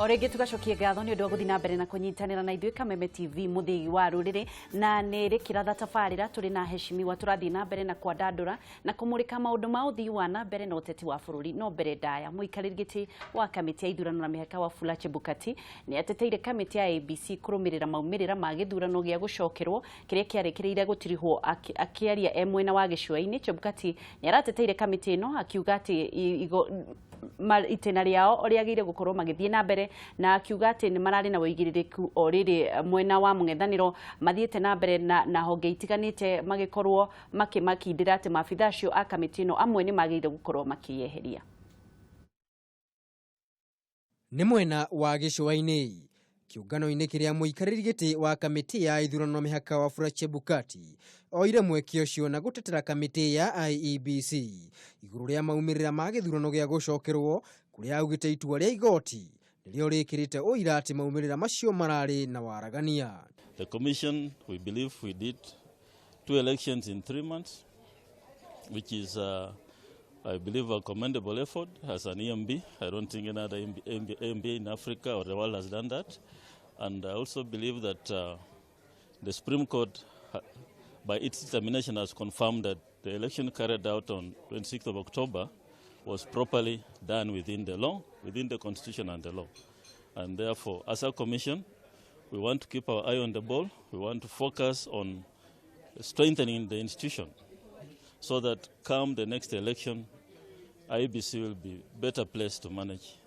O rĩngĩ tũgacokia ngatho nĩ ũndũ wa gũthiĩ na mbere na kũnyitanĩra na ithuĩ Kameme TV, mũthĩgi wa rũrĩrĩ, na nĩ rĩkĩratha tabarĩra tũrĩ na heshimiwa tũrathiĩ na mbere na kwandandũra na kũmũrĩka maũndũ ma ũthii wa na mbere na ũteti wa bũrũri. No mbere ndaya, mũikarĩri gĩtĩ wa kamĩtĩ ya ithurano na mĩhaka Wafula Chebukati nĩ ateteire kamĩtĩ ya IEBC kũrũmĩrĩra maumĩrĩra ma gĩthurano gĩa gũcokerwo kĩrĩa kĩarĩkĩrĩire gũtirihwo. Akĩaria e mwena wa gĩcũa-inĩ, Chebukati nĩ arateteire kamĩtĩ ĩno akiuga atĩ itĩna rĩao rĩagĩrĩire gũkorwo magĩthiĩ na mbere, na akiuga atĩ nĩ mararĩ na ũigĩrĩrĩku o rĩrĩ mwena wa mũng'ethanĩro mathiĩte na mbere na honge itiganĩte magĩkorwo makĩmakindĩra atĩ maabitha acio a kamĩtĩ ĩno amwe nĩ magĩrĩire gũkorwo makĩyeheria. Nĩ mwena wa gĩcũa-inĩ, kĩũngano-inĩ kĩrĩa mũikarĩri gĩtĩ wa kamĩtĩ ya ithurano na mĩhaka Wafula Chebukati oire mweke ũcio na gũtetera kamĩtĩ ya IEBC igũrũ rĩa maumĩrĩra ma gĩthurano gĩa gũcokerwo, kũrĩa augĩte itua rĩa igoti nĩrĩo rĩkĩrĩte ũira atĩ maumĩrĩra macio mararĩ na waragania. The commission, we believe we did two elections in 3 months, which is, I believe, a commendable effort as an EMB. I don't think any other EMB, EMB, EMB in Africa or the world has done that. And I also believe that the Supreme Court, by its determination, has confirmed that the election carried out on 26th of October was properly done within the law, within the Constitution and the law. And therefore, as a commission, we want to keep our eye on the ball. We want to focus on strengthening the institution so that come the next election, IEBC will be better placed to manage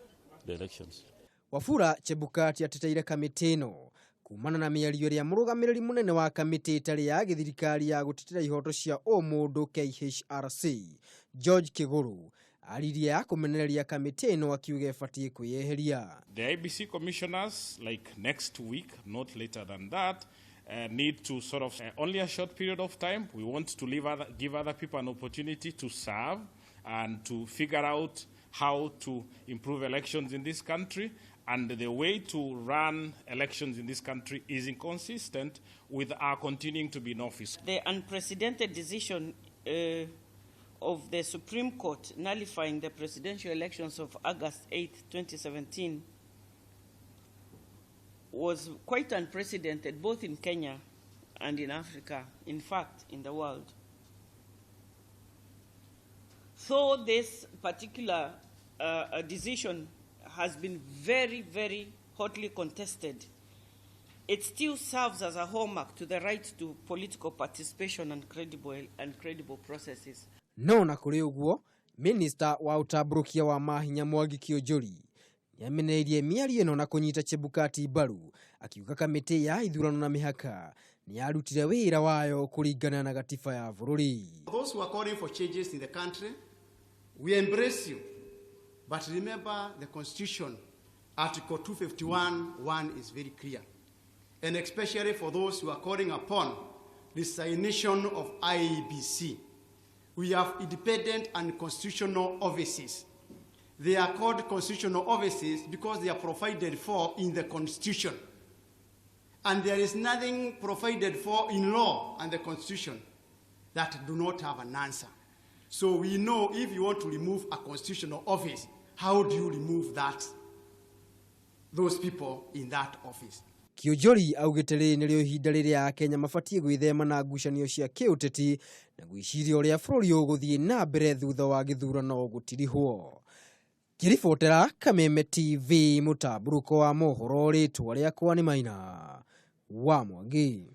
the elections. Wafula Chebukati ateteire kamĩtĩ ĩno kumana na mĩario ĩrĩa mũrũgamĩrĩri mũnene wa kamĩtĩ ĩtarĩ ya gĩthirikari ya gũtetera ihoto cia ũmũndũ KHRC George Kĩgũrũ aririe ya kũmenereria kamĩtĩ ĩno, akiuga ĩbatiĩ kwĩyeheria. The IEBC commissioners, like next week, not later than that, need to sort of only a short period of time. We want to give other people an opportunity to serve and to figure out how to improve elections in this country. And the way to run elections in this country is inconsistent with our continuing to be in office. The unprecedented decision of the Supreme Court nullifying the presidential elections of August 8, 2017 was quite unprecedented both in Kenya and in Africa, in fact, in the world. Though this particular decision has been very, very hotly contested, it still serves as a hallmark to the right to political participation and credible processes. No na kũrĩ ũguo, minista wa ũtambũrũkia wa mahinya Mwangi Kĩũnjũri nĩamenereirie mĩario ĩno na kũnyita Chebukati mbaru, akiuga kamĩtĩ ya ithurano na mĩhaka nĩ yarutire wĩra wayo kũringana na gatiba ya bũrũri. Those who are calling for changes in the country, we embrace you. But remember the Constitution, Article 251.1 is very clear. And especially for those who are calling upon resignation of IEBC. We have independent and constitutional offices. They are called constitutional offices because they are provided for in the Constitution. And there is nothing provided for in law and the Constitution that do not have an answer. So we know if you want to remove a constitutional office, how do you remove those people in that office? Kĩũnjũri augĩte rĩrĩ nĩrĩo ihinda rĩrĩa Akenya mabatiĩ gwĩthema na ngucanio cia kĩũteti na gwĩciria ũrĩa bũrũri ũgũthiĩ na mbere thutha wa gĩthurano gũtirihwo. Ngĩribotera Kameme TV mũtambũrũko wa mohoro, rĩtwa rĩakwa nĩ Maina wa Mwangi.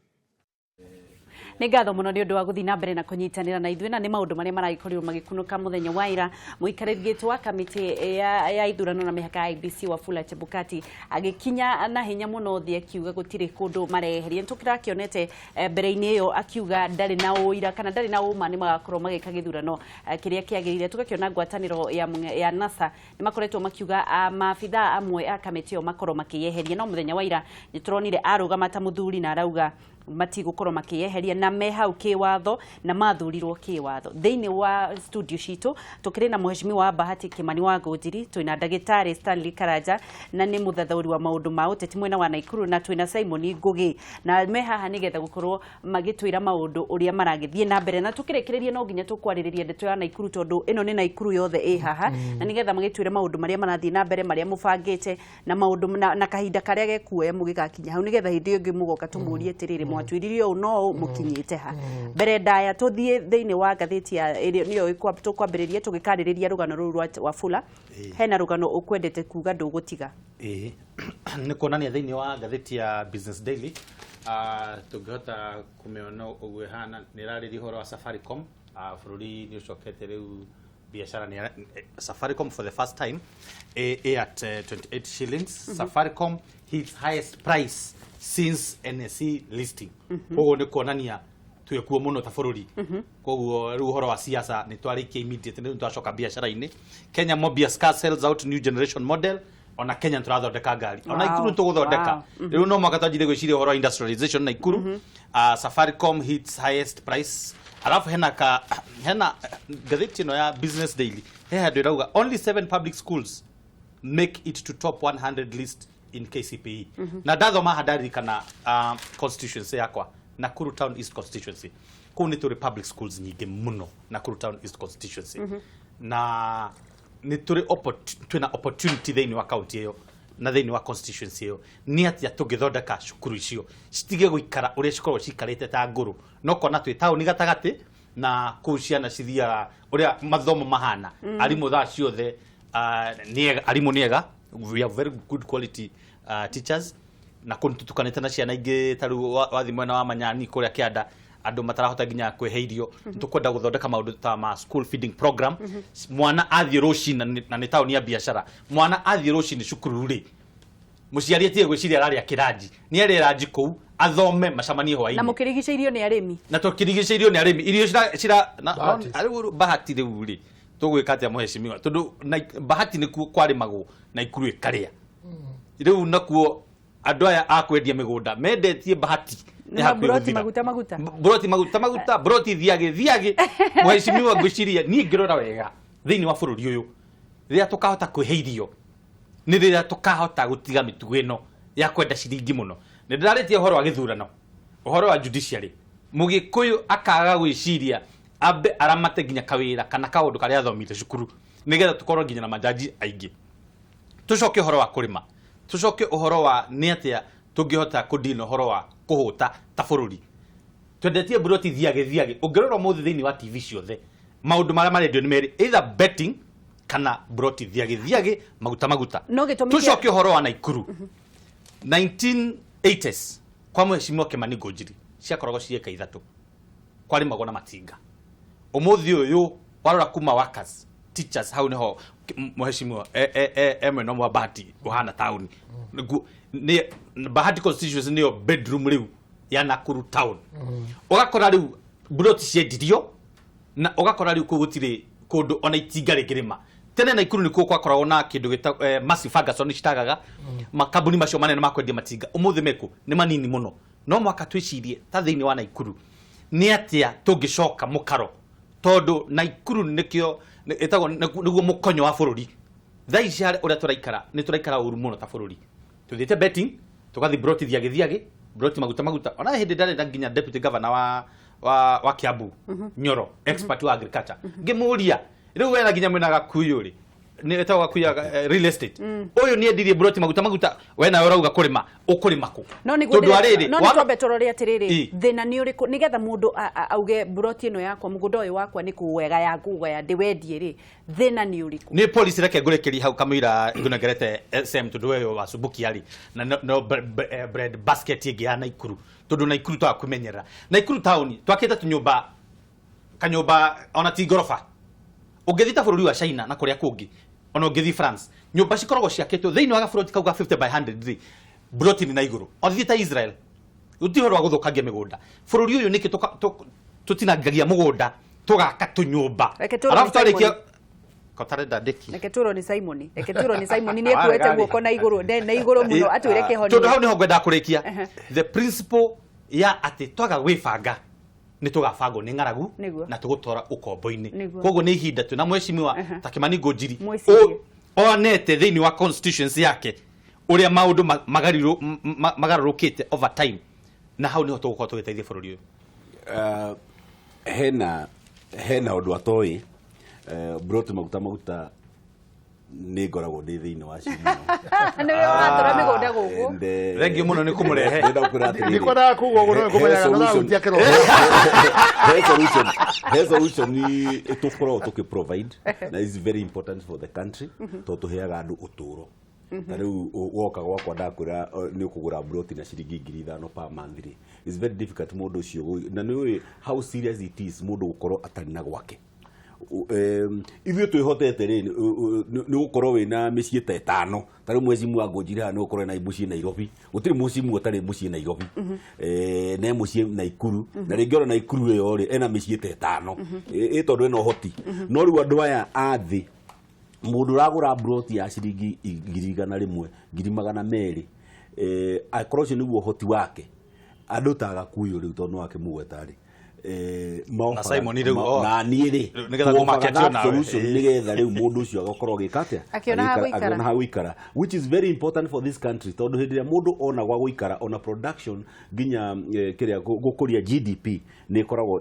Nĩ ngatho mũno nĩ ũndũ wa gũthiĩ na mbere na kũnyitanĩra na ithuĩ, na nĩ maũndũ marĩa maragĩkorirwo magĩkunũka mũthenya wa ira, mũikarĩri gĩtĩ wa kamĩtĩ ya ithurano na mĩhaka ya IEBC Wafula Chebukati agĩkinya na hinya mũno thĩ akiuga gũtirĩ kũndũ mareheria. Nĩ tũkĩrakĩonete mbere-inĩ ĩyo akiuga ndarĩ na ũira kana ndarĩ na ũma nĩ magakorwo magĩka gĩthurano kĩrĩa kĩagĩrĩire. Tũgakĩona ngwatanĩro ya NASA nĩ makoretwo makiuga maabithaa amwe a kamĩtĩ ĩyo makorwo makĩyeheria, no mũthenya wa ira nĩ tũronire arũgama ta mũthuri na arauga Matigũkorwo makĩyeheria na me hau kĩwatho na mathurirwo kĩwatho. Thĩinĩ wa studio citũ tũkĩrĩ na mheshimiwa Bahati Kimani wa Ngũnjiri, twĩna ndagĩtarĩ Stanley Karanja na nĩ mũthathaũri wa maũndũ ma ũteti mwena wa Naikuru, na twĩna Simon Ngugi, na me haha nĩgetha gũkorwo magĩtwĩra maũndũ ũrĩa maragĩthiĩ na mbere. Na tũkĩrĩkĩrĩria no nginya tũkwarĩrĩria ndeto ya Naikuru, tondũ ĩno nĩ Naikuru yothe ĩ haha, na nĩgetha magĩtwĩre maũndũ marĩa marathiĩ na mbere, marĩa mũbangĩte na maũndũ na kahinda karĩa gekuoya mũgĩgakinya hau, nĩgetha hĩndĩ ĩyo ĩngĩ mũgoka tũmũrie atĩrĩrĩ, mwatwĩrire ũũ no ũũ, mũkinyĩte ha? Mbere ndaya tũthiĩ thĩinĩ wa ngathĩti ya ĩrĩa nĩyo tũkwambĩrĩria tũgĩkarĩrĩria rũgano rũrũ rwa Wafula, hena rũgano ũkwendete kuga ndũgũtiga. Ĩĩ, nĩ kuonania thĩinĩ wa ngathĩti ya Business Daily, tũngĩhota kũmĩona ũguo ĩhana, nĩ ĩrarĩria ũhoro wa Safaricom. Bũrũri nĩ ũcokete rĩu biashara nĩ Safaricom for the first time ĩ at 28 shillings. Safaricom hits highest price since NSE listing. Koguo nĩ kuonania twĩkuo mũno ta bũrũri. Koguo rĩu ũhoro wa siasa nĩ twarĩkia immediate, nĩ twacoka biacara-inĩ. Kenya Mobius Car sells out new generation model. Ona Kenya tũrathondeka ngari, ona Ikuru tũgũthondeka. Rĩu no mwaka twanjire gwĩciria ũhoro wa industrialization Naikuru. Safaricom hits highest price. Alafu hena ngathĩti ĩno ya Business Daily, he handũ ĩrauga only seven public schools make it to top 100 list in KCPE. Na ndathoma haha ndaririkana constituency yakwa, Nakuru Town East constituency. Kũu nĩ tũrĩ public schools nyingĩ mũno, Nakuru Town East constituency, na nĩ tũrĩ twĩna opportunity thĩinĩ wa county ĩyo na thĩinĩ wa constituency ĩyo. Nĩ atĩa tũngĩthondeka cukuru icio citige gũikara ũrĩa cikoragwo cikarĩte ta ngũrũ? No kona twĩ taũni gatagatĩ na kũu ciana cithiaga ũrĩa mathomo mahana. Arimũ thaa ciothe nĩ ega, arimũ nĩ ega, we have very good quality teachers. Na kũu nĩtũtukanĩte na ciana ingĩ, ta rĩu wathiĩ mwena wa Manyani kũrĩa kĩanda, andũ matarahota nginya kwĩhe irio. Tũkwenda gũthondeka maũndũ ta ma school feeding program. Mwana athiĩ rũcinĩ, na nĩ taũni ya biacara, mwana athiĩ rũcinĩ cukuru rĩ, mũciari atige gwĩciria ararĩa kĩranji, nĩ arĩe ranji kũu, athome, macemanie Na hwaĩ-inĩ. Mũkĩrigicĩirio nĩ arĩmi. Na tũkĩrigicĩirio nĩ arĩmi, irio cira na Bahati. Rĩu Bahati rĩu rĩ, tũgwĩka atĩa mũhecimiwa? Tondũ Bahati nĩkuo kwarĩmagwo na Ikuru ĩkarĩa. Rĩu nakuo andũ aya a kwendia mĩgũnda mendetie Bahati Nĩ nĩ hakuhĩ maburoti gũthira. Maguta maguta. Buroti maguta maguta, buroti thiagĩ thiagĩ. Mũhecimiwa, ngwĩciria niĩ ngĩrora wega thĩinĩ wa bũrũri ũyũ, rĩrĩa tũkahota kwĩhe irio nĩ rĩrĩa tũkahota gũtiga mĩtugo ĩno ya kwenda ciringi mũno. Nĩ ndĩrarĩtie ũhoro wa gĩthurano, ũhoro wa judiciary, mũgĩkũyũ akaga gwĩciria ambe aramate nginya kawĩra kana kaũndũ karĩa athomire cukuru, nĩgetha tũkorwo nginya na majaji aingĩ. Tũcoke ũhoro wa kũrĩma, tũcoke ũhoro wa nĩ atĩa tũngĩhota kũdeal na ũhoro wa kũhũta ta bũrũri. Twendetie buroti thiagĩ thiagĩ. Ũngĩrora ũmũthĩ thĩinĩ wa TV ciothe, maũndũ marĩa marendio nĩ merĩ, either betting kana buroti thiagĩ thiagĩ, maguta maguta. No gĩtũmi Tũcoke ũhoro wa Naikuru. 1980s kwa mheshimiwa Kimani Ngũnjiri ciakoragwo ciĩ eka 3, kwarĩmagwo na matinga. Ũmũthĩ ũyũ warora kuma workers, teachers, hau niho mheshimiwa e mwena ũmwe wa Bahati ũhana taũni. Nĩ Bahati constituency nĩyo bedroom rĩu ya Nakuru town. Ũgakora rĩu buroti ciendirio na ũgakora rĩu kũu gũtirĩ kũndũ ona itinga rĩngĩrĩma. Tene Naikuru nĩkuo gwakoragwo na kĩndũ gĩta Massey Ferguson citagaga makambuni macio manene ma kwendia matinga. Ũmũthĩ meku nĩ manini mũno. No mwaka twĩcirie ta thĩinĩ wa Naikuru nĩ atĩa tũngĩcoka mũkaro, tondũ Naikuru nĩkĩo ĩtagwo nĩguo mũkonyo wa bũrũri. Thaa ici harĩa ũrĩa tũraikara, nĩ tũraikara ũru mũno ta bũrũri. Tũthiĩte betting, tũgathiĩ broti thiagĩ thiagĩ, broti maguta maguta. Ona hĩndĩ ndarĩ na nginya deputy governor wa Kiambu, Nyoro, expert wa agriculture, ngĩmũria, rĩu wena nginya mwena Gakuyu rĩ, nĩ ĩtagwo Gakuyu real estate, ũyũ nĩ endirie broti maguta maguta, we nawe ũrauga kũrĩma, ũkũrĩma kũ? No nĩguo Tondũ arĩrĩ no nĩ twambe tũrore atĩrĩrĩ, thĩna nĩ ũrĩkũ nĩgetha mũndũ auge buroti ĩno yakwa, mũgũnda ũyũ wakwa nĩ kũwega ya kũgaya ndĩwendie rĩ, thĩna nĩ ũrĩkũ? Nĩ policy. Reke ngũrĩkĩrie hau kamũira ngũnengerete SM, tondũ we wacumbukia rĩ na no bread basket ĩngĩ ya Naikuru, tondũ Naikuru twaga kwĩmenyerera. Naikuru taũni twakĩte tũnyũmba, kanyũmba ona ti ngoroba. Ũngĩthiĩ ta bũrũri wa China na kũrĩa kũngĩ, ona ũngĩthiĩ France, nyũmba cikoragwo ciakĩtwo thĩinĩ wa gaburoti kau ga 50 by 100 rĩ, buroti nĩ na igũrũ. Ona thiĩ ta Israel, gũtirĩ ũhoro wa gũthũkangia mĩgũnda. Bũrũri ũyũ nĩkĩ tũtinangagia mũgũnda tũgaka tũnyũmba? Reke tũrore Alafu twarĩkia Simon. kotarenda ndĩki. Reke tũrwo nĩ Simon, reke tũrwo nĩ Simon, nĩ ekuete guoko na igũrũ na igũrũ mũno atwĩre Tondũ kĩhonia. Hau niho ngwendaga kũrĩkia. The principal Ya atĩ twaga gwĩbanga nĩ tũgabangwo nĩ ng'aragu Nĩguo. na tũgũtwara ũkombo-inĩ. Nĩguo. Koguo nĩ ihinda twĩna mheshimiwa ta Kimani Ngunjiri Mwĩcirie. Onete thĩinĩ wa constituency yake ũrĩa maũndũ magarũrũkĩte over time, na hau nĩho tũgũkorwo tũgĩteithia bũrũri ũyũ. Hena ũndũ atoĩ, broti maguta nĩ ngoragwo ndĩ thĩinĩ wacio mũno. Nĩwe ũratũra mĩgũnda gũkũ. And, Thengiũ mũno nĩ kũmũrehe. Ndĩrenda gũkwĩra atĩrĩrĩ, Ndikwendaga kuga ũguo, no he nĩkũmenyaga no solution- ũrahutia kĩroto. He solution tũkoragwo tũkĩ provide na is very important for the country, tondũ tũheaga andũ ũtũũro. Ta rĩu woka gwakwa ndakwĩra nĩ ũkũgũra broti na ciringi 5,000 per month rĩ, it's very difficult mũndũ ũcio na nĩ ũĩ how serious it is mũndũ gũkorwo atarĩ na gwake. Ithuĩ twĩhotete rĩ nĩ gũkorwo wĩna mĩciĩ ta ĩtano. Ta rĩu mwecimu wa Ngũnjiri haha nĩ gũkorwo na mũciĩ Nairobi, gũtirĩ mũcimu ũtarĩ mũciĩ Nairobi. Ne mũciĩ Naikuru, na rĩngĩ ona Naikuru ĩyo rĩ ena mĩciĩ ta ĩtano, ĩ tondũ ena ũhoti. No rĩu andũ aya a thĩ, mũndũ ũragũra broti ya ciringi 100,000, 200,000, akorwo ũcio nĩguo ũhoti wake, andũ ta Gakuyu rĩu tondũ nĩwakĩmũgweta rĩ, Na Simon rĩu, oh. na niĩ rĩ Nĩgetha kũmaketio that nawe. solution nĩgetha rĩu mũndũ ũcio agakorwo agĩka atĩa? Akĩona ha gũikara. Akĩona ha gũikara, which is very important for this country, tondũ hĩndĩ ĩrĩa mũndũ ona gwa gũikara, ona production nginya kĩrĩa gũkũria GDP nĩ ĩkoragwo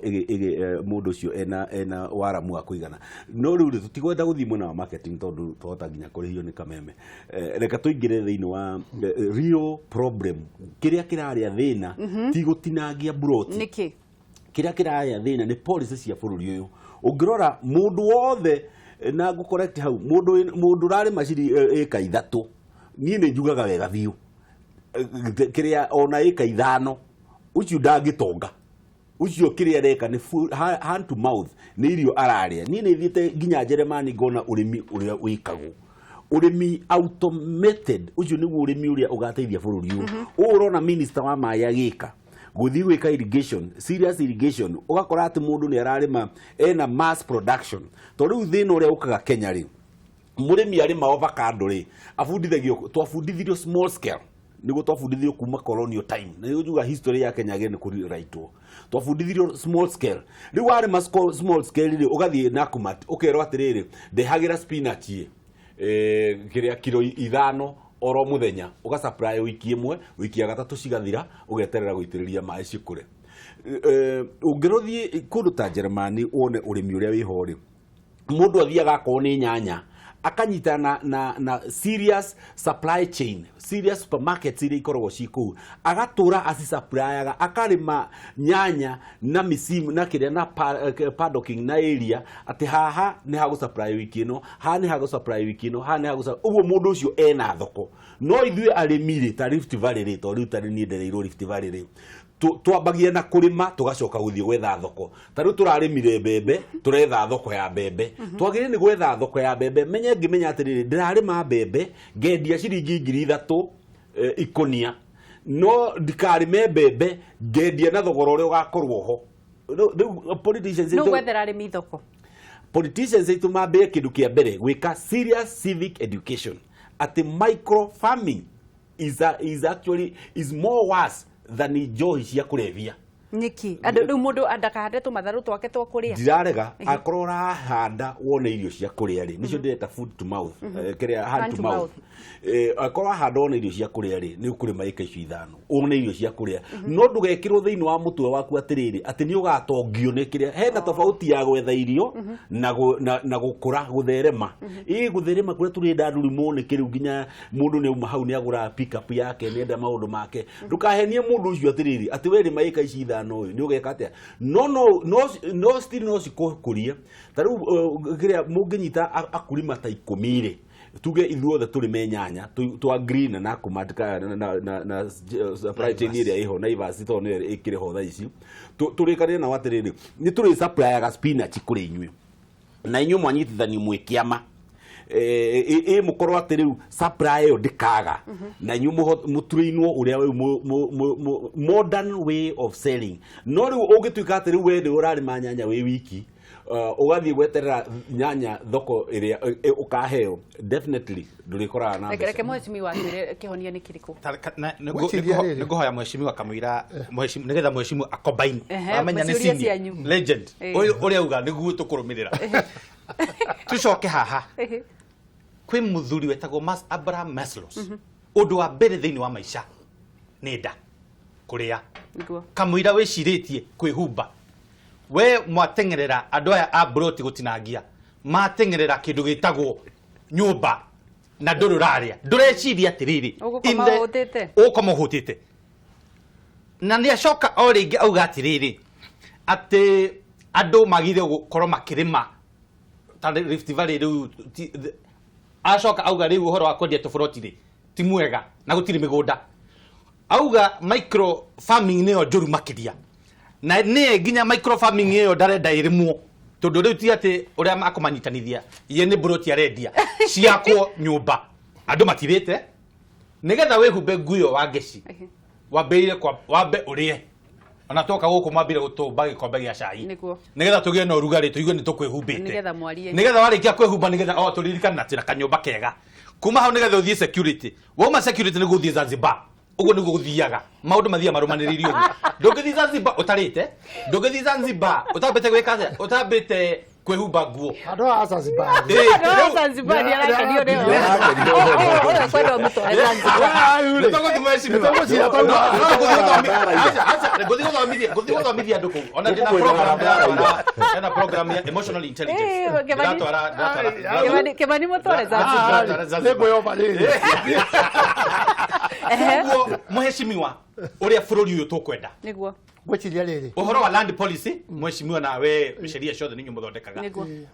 mũndũ ũcio ena waramu wa kũigana. No rĩu rĩ, tũtikwenda gũthiĩ mwena wa marketing tondũ twahota nginya kũrĩhio nĩ Kameme. Reke tũingĩre thĩinĩ wa real problem kĩrĩa kĩrarĩa thĩna, ti gũtinangia buroti. Nĩkĩ? Kĩrĩa kĩrarĩa thĩna nĩ policy cia bũrũri ũyũ. Ũngĩrora mũndũ wothe, na ngũ correct hau, mũndũ ũrarĩma ciri ĩka 3, niĩ nĩ njugaga wega biũ, kĩrĩa ona ĩka 5, ũcio ndangĩtonga. Ũcio kĩrĩa areka nĩ hand to mouth, nĩ irio ararĩa. Niĩ nĩ thiĩte nginya Njeremani ngona ũrĩmi ũrĩa wĩkagwo, ũrĩmi automated. Ũcio nĩguo ũrĩmi ũrĩa ũgateithia bũrũri ũyũ. Ũũ ũrona minister wa maĩ agĩka gũthiĩ gwĩka irrigation, serious irrigation, ũgakora atĩ mũndũ nĩ ararĩma ena mass production. Tondũ rĩu thĩna ũrĩa ũkaga Kenya rĩ, mũrĩmi arĩma avocado rĩ, abundithagio, twabundithirio small scale, nĩguo twabundithirio kuma colonial time, na nĩguo njuga history ya Kenya yagĩrĩire nĩ kũrewritwo. Twabundithirio small scale. Rĩu warĩma small scale rĩ, ũgathiĩ Nakumatt ũkerwo atĩrĩrĩ, ndehagĩra spinach ĩ kĩrĩa kiro 5 oro mũthenya, ũgasupply wiki ĩmwe, wiki ya gatatũ cigathira, ũgeterera gũitĩrĩria maĩ cikũre. Ũngĩrothiĩ kũndũ ta Jeremani wone ũrĩmi ũrĩa wĩho rĩ, mũndũ athiaga akorwo nĩ nyanya akanyita na serious supply chain, serious supermarkets iria ikoragwo ci kũu, agatũra acisupplyga, akarĩma nyanya na misimu na kĩrĩa na paddocking na area atĩ haha nĩ ha gũsupply wiki ĩno, haha nĩ ha gũsupply wiki ĩno, haha nĩ ha gũsupply ũguo, mũndũ ũcio ena thoko. No ithuĩ arĩmi rĩ, ta Rift Valley rĩ, tondũ rĩu tarĩ niĩ ndereirwo Rift Valley rĩ, twambagia na kũrĩma, tũgacoka gũthiĩ gwetha thoko. Ta rĩu tũrarĩmire mbembe, tũretha thoko ya mbembe. Twagĩrĩire nĩ gwetha thoko ya mbembe. Menye ngĩmenya atĩrĩrĩ, ndĩrarĩma mbembe ngendia ciringi 3,000 ikũnia, no ndikarĩme mbembe ngendia na thogora ũrĩa ũgakorwo ho. Rĩu politicians Nũ gwethera arĩmi thoko? Politicians aitũ mambĩe kĩndũ kĩa mbere gwĩka serious civic education atĩ micro farming is actually is more worse than njohi cia kũrebia. Nĩkĩ andũ rĩu mũndũ ndakahande tũmatharũ twake twa kũrĩa? Ndirarega, akorwo ũrahanda wone irio cia kũrĩa rĩ, nĩcio ndĩreta food to mouth, kĩrĩa hand to mouth. Akorwo wahanda wone irio cia kũrĩa rĩ, nĩ ũkũrĩma ĩka icio 5 wone irio cia kũrĩa, no ndũgekĩrwo thĩinĩ wa mũtwe waku atĩrĩrĩ atĩ nĩ ũgatongio nĩ kĩrĩa. Hena tofauti ya gwetha irio na gũkũra, gũtherema. Ĩ gũtherema kũrĩa tũrenda ndũrimũ nĩ kĩrĩu, nginya mũndũ nĩ auma hau nĩ agũra pick up yake, nĩ enda maũndũ make. Ndũkahenie mũndũ ũcio atĩrĩrĩ atĩ we rĩma ĩka ici 5 ũyũ nĩ ũgeka atĩa. No still no cikũkũrie. Ta rĩu kĩrĩa mũngĩnyita akulima ta 10 rĩ, tuge ithuothe tũrĩme nyanya, twa green na Nakumatt na supply chain ĩrĩa ĩho Naivas, tondũ nĩyo ĩkĩrĩ ho thaa ici, tũrĩkanĩre nao atĩrĩrĩ, nĩ tũrĩ supplyaga spinach kũrĩ inyuĩ, na inyuĩ mwanyitithanio mwĩ kĩama, ĩ mũkorwo atĩ rĩu supply ĩyo ndĩkaga, na inyuĩ mũtrainwo ũrĩa rĩu modern way of selling. No rĩu ũngĩtuĩka atĩ rĩu we nĩ ũrarĩma nyanya wĩ wiki. Ũgathiĩ gweterera nyanya thoko ĩrĩa ũkaheo, definitely ndũrĩkoraga na Reke mbeca. Mheshimiwa atwĩre kĩhonia nĩ kĩrĩkũ. Gwĩciria rĩrĩ. Nĩngũhoya mheshimiwa kamũira nĩgetha mheshimiwa acombine. Wamenya nĩ ciũria senior cianyu. legend. Ũyũ ũrĩa auga nĩguo tũkũrũmĩrĩra, tũcoke haha. Kwĩ mũthuri wetagwo Abraham Maslow. Ũndũ wa mbere thĩinĩ wa maica nĩ nda kũrĩa. Kamũira wĩcirĩtie kwĩhumba, we mwateng'erera andũ aya a broti gũtinangia, mateng'erera kĩndũ gĩtagwo nyũmba na ndũrĩ ũrarĩa, ndũreciria atĩrĩrĩ, Ũgũkoma ũhũtĩte. Ũgũkoma ũhũtĩte. Na nĩ acoka o rĩngĩ auga atĩrĩrĩ, atĩ andũ magire gũkorwo makĩrĩma ta Rift Valley rĩu acoka auga rĩu ũhoro wa kwendia tũburoti rĩ ti mwega na gũtirĩ mĩgũnda. Auga micro farming nĩyo njũru makĩria, na nĩye nginya micro farming ĩyo ndarenda ĩrĩmwo, tondũ rĩu ti atĩ ũrĩa akũmanyitanithia ye nĩ buroti arendia ciakwo nyũmba, andũ matirĩte. Nĩgetha wĩhumbe nguo wa ngeci, wambĩrĩrie kwa wambe ũrĩe. Ona twoka gũkũ mwambire gũtũmba gĩkombe gĩa cai nĩgetha tũgĩe na ũrugarĩ, tũigue nĩ tũkwĩhumbĩte. Nĩgetha mwarie. Nĩgetha warĩkia kwĩhumba, nĩgetha o tũririkane na twĩna kanyũmba kega. Kuma hau nĩgetha ũthiĩ security, wauma security nĩguo ũthiĩ Zanzibar. Ũguo nĩguo gũthiaga, maũndũ mathiaga marũmanĩrĩirie ũguo. Ndũngĩthiĩ Zanzibar ũtarĩte, ndũngĩthiĩ Zanzibar ũtambĩte gwĩka atĩa, ũtambĩte kwĩhumba nguo. Andũ a Zanzibar. Andũ a Zanzibar nĩ arakenio nĩo. Ũyũ kwenda ũmũtware Zanzibar. Ngũthiĩ gũthomithia andũ kũu. Ona ndĩna program, ndĩratwara, ndĩna program ya emotional intelligence. Kĩmani. Ndĩratwara Kĩmani, mũtware Zanzibar. Nĩngwĩyomba rĩrĩ. Koguo mheshimiwa, ũrĩa bũrũri ũyũ tũkwenda, Gwĩciria rĩrĩ, ũhoro wa land policy, mheshimiwa, nawe sheria ciothe nĩ inyuĩ mũthondekaga.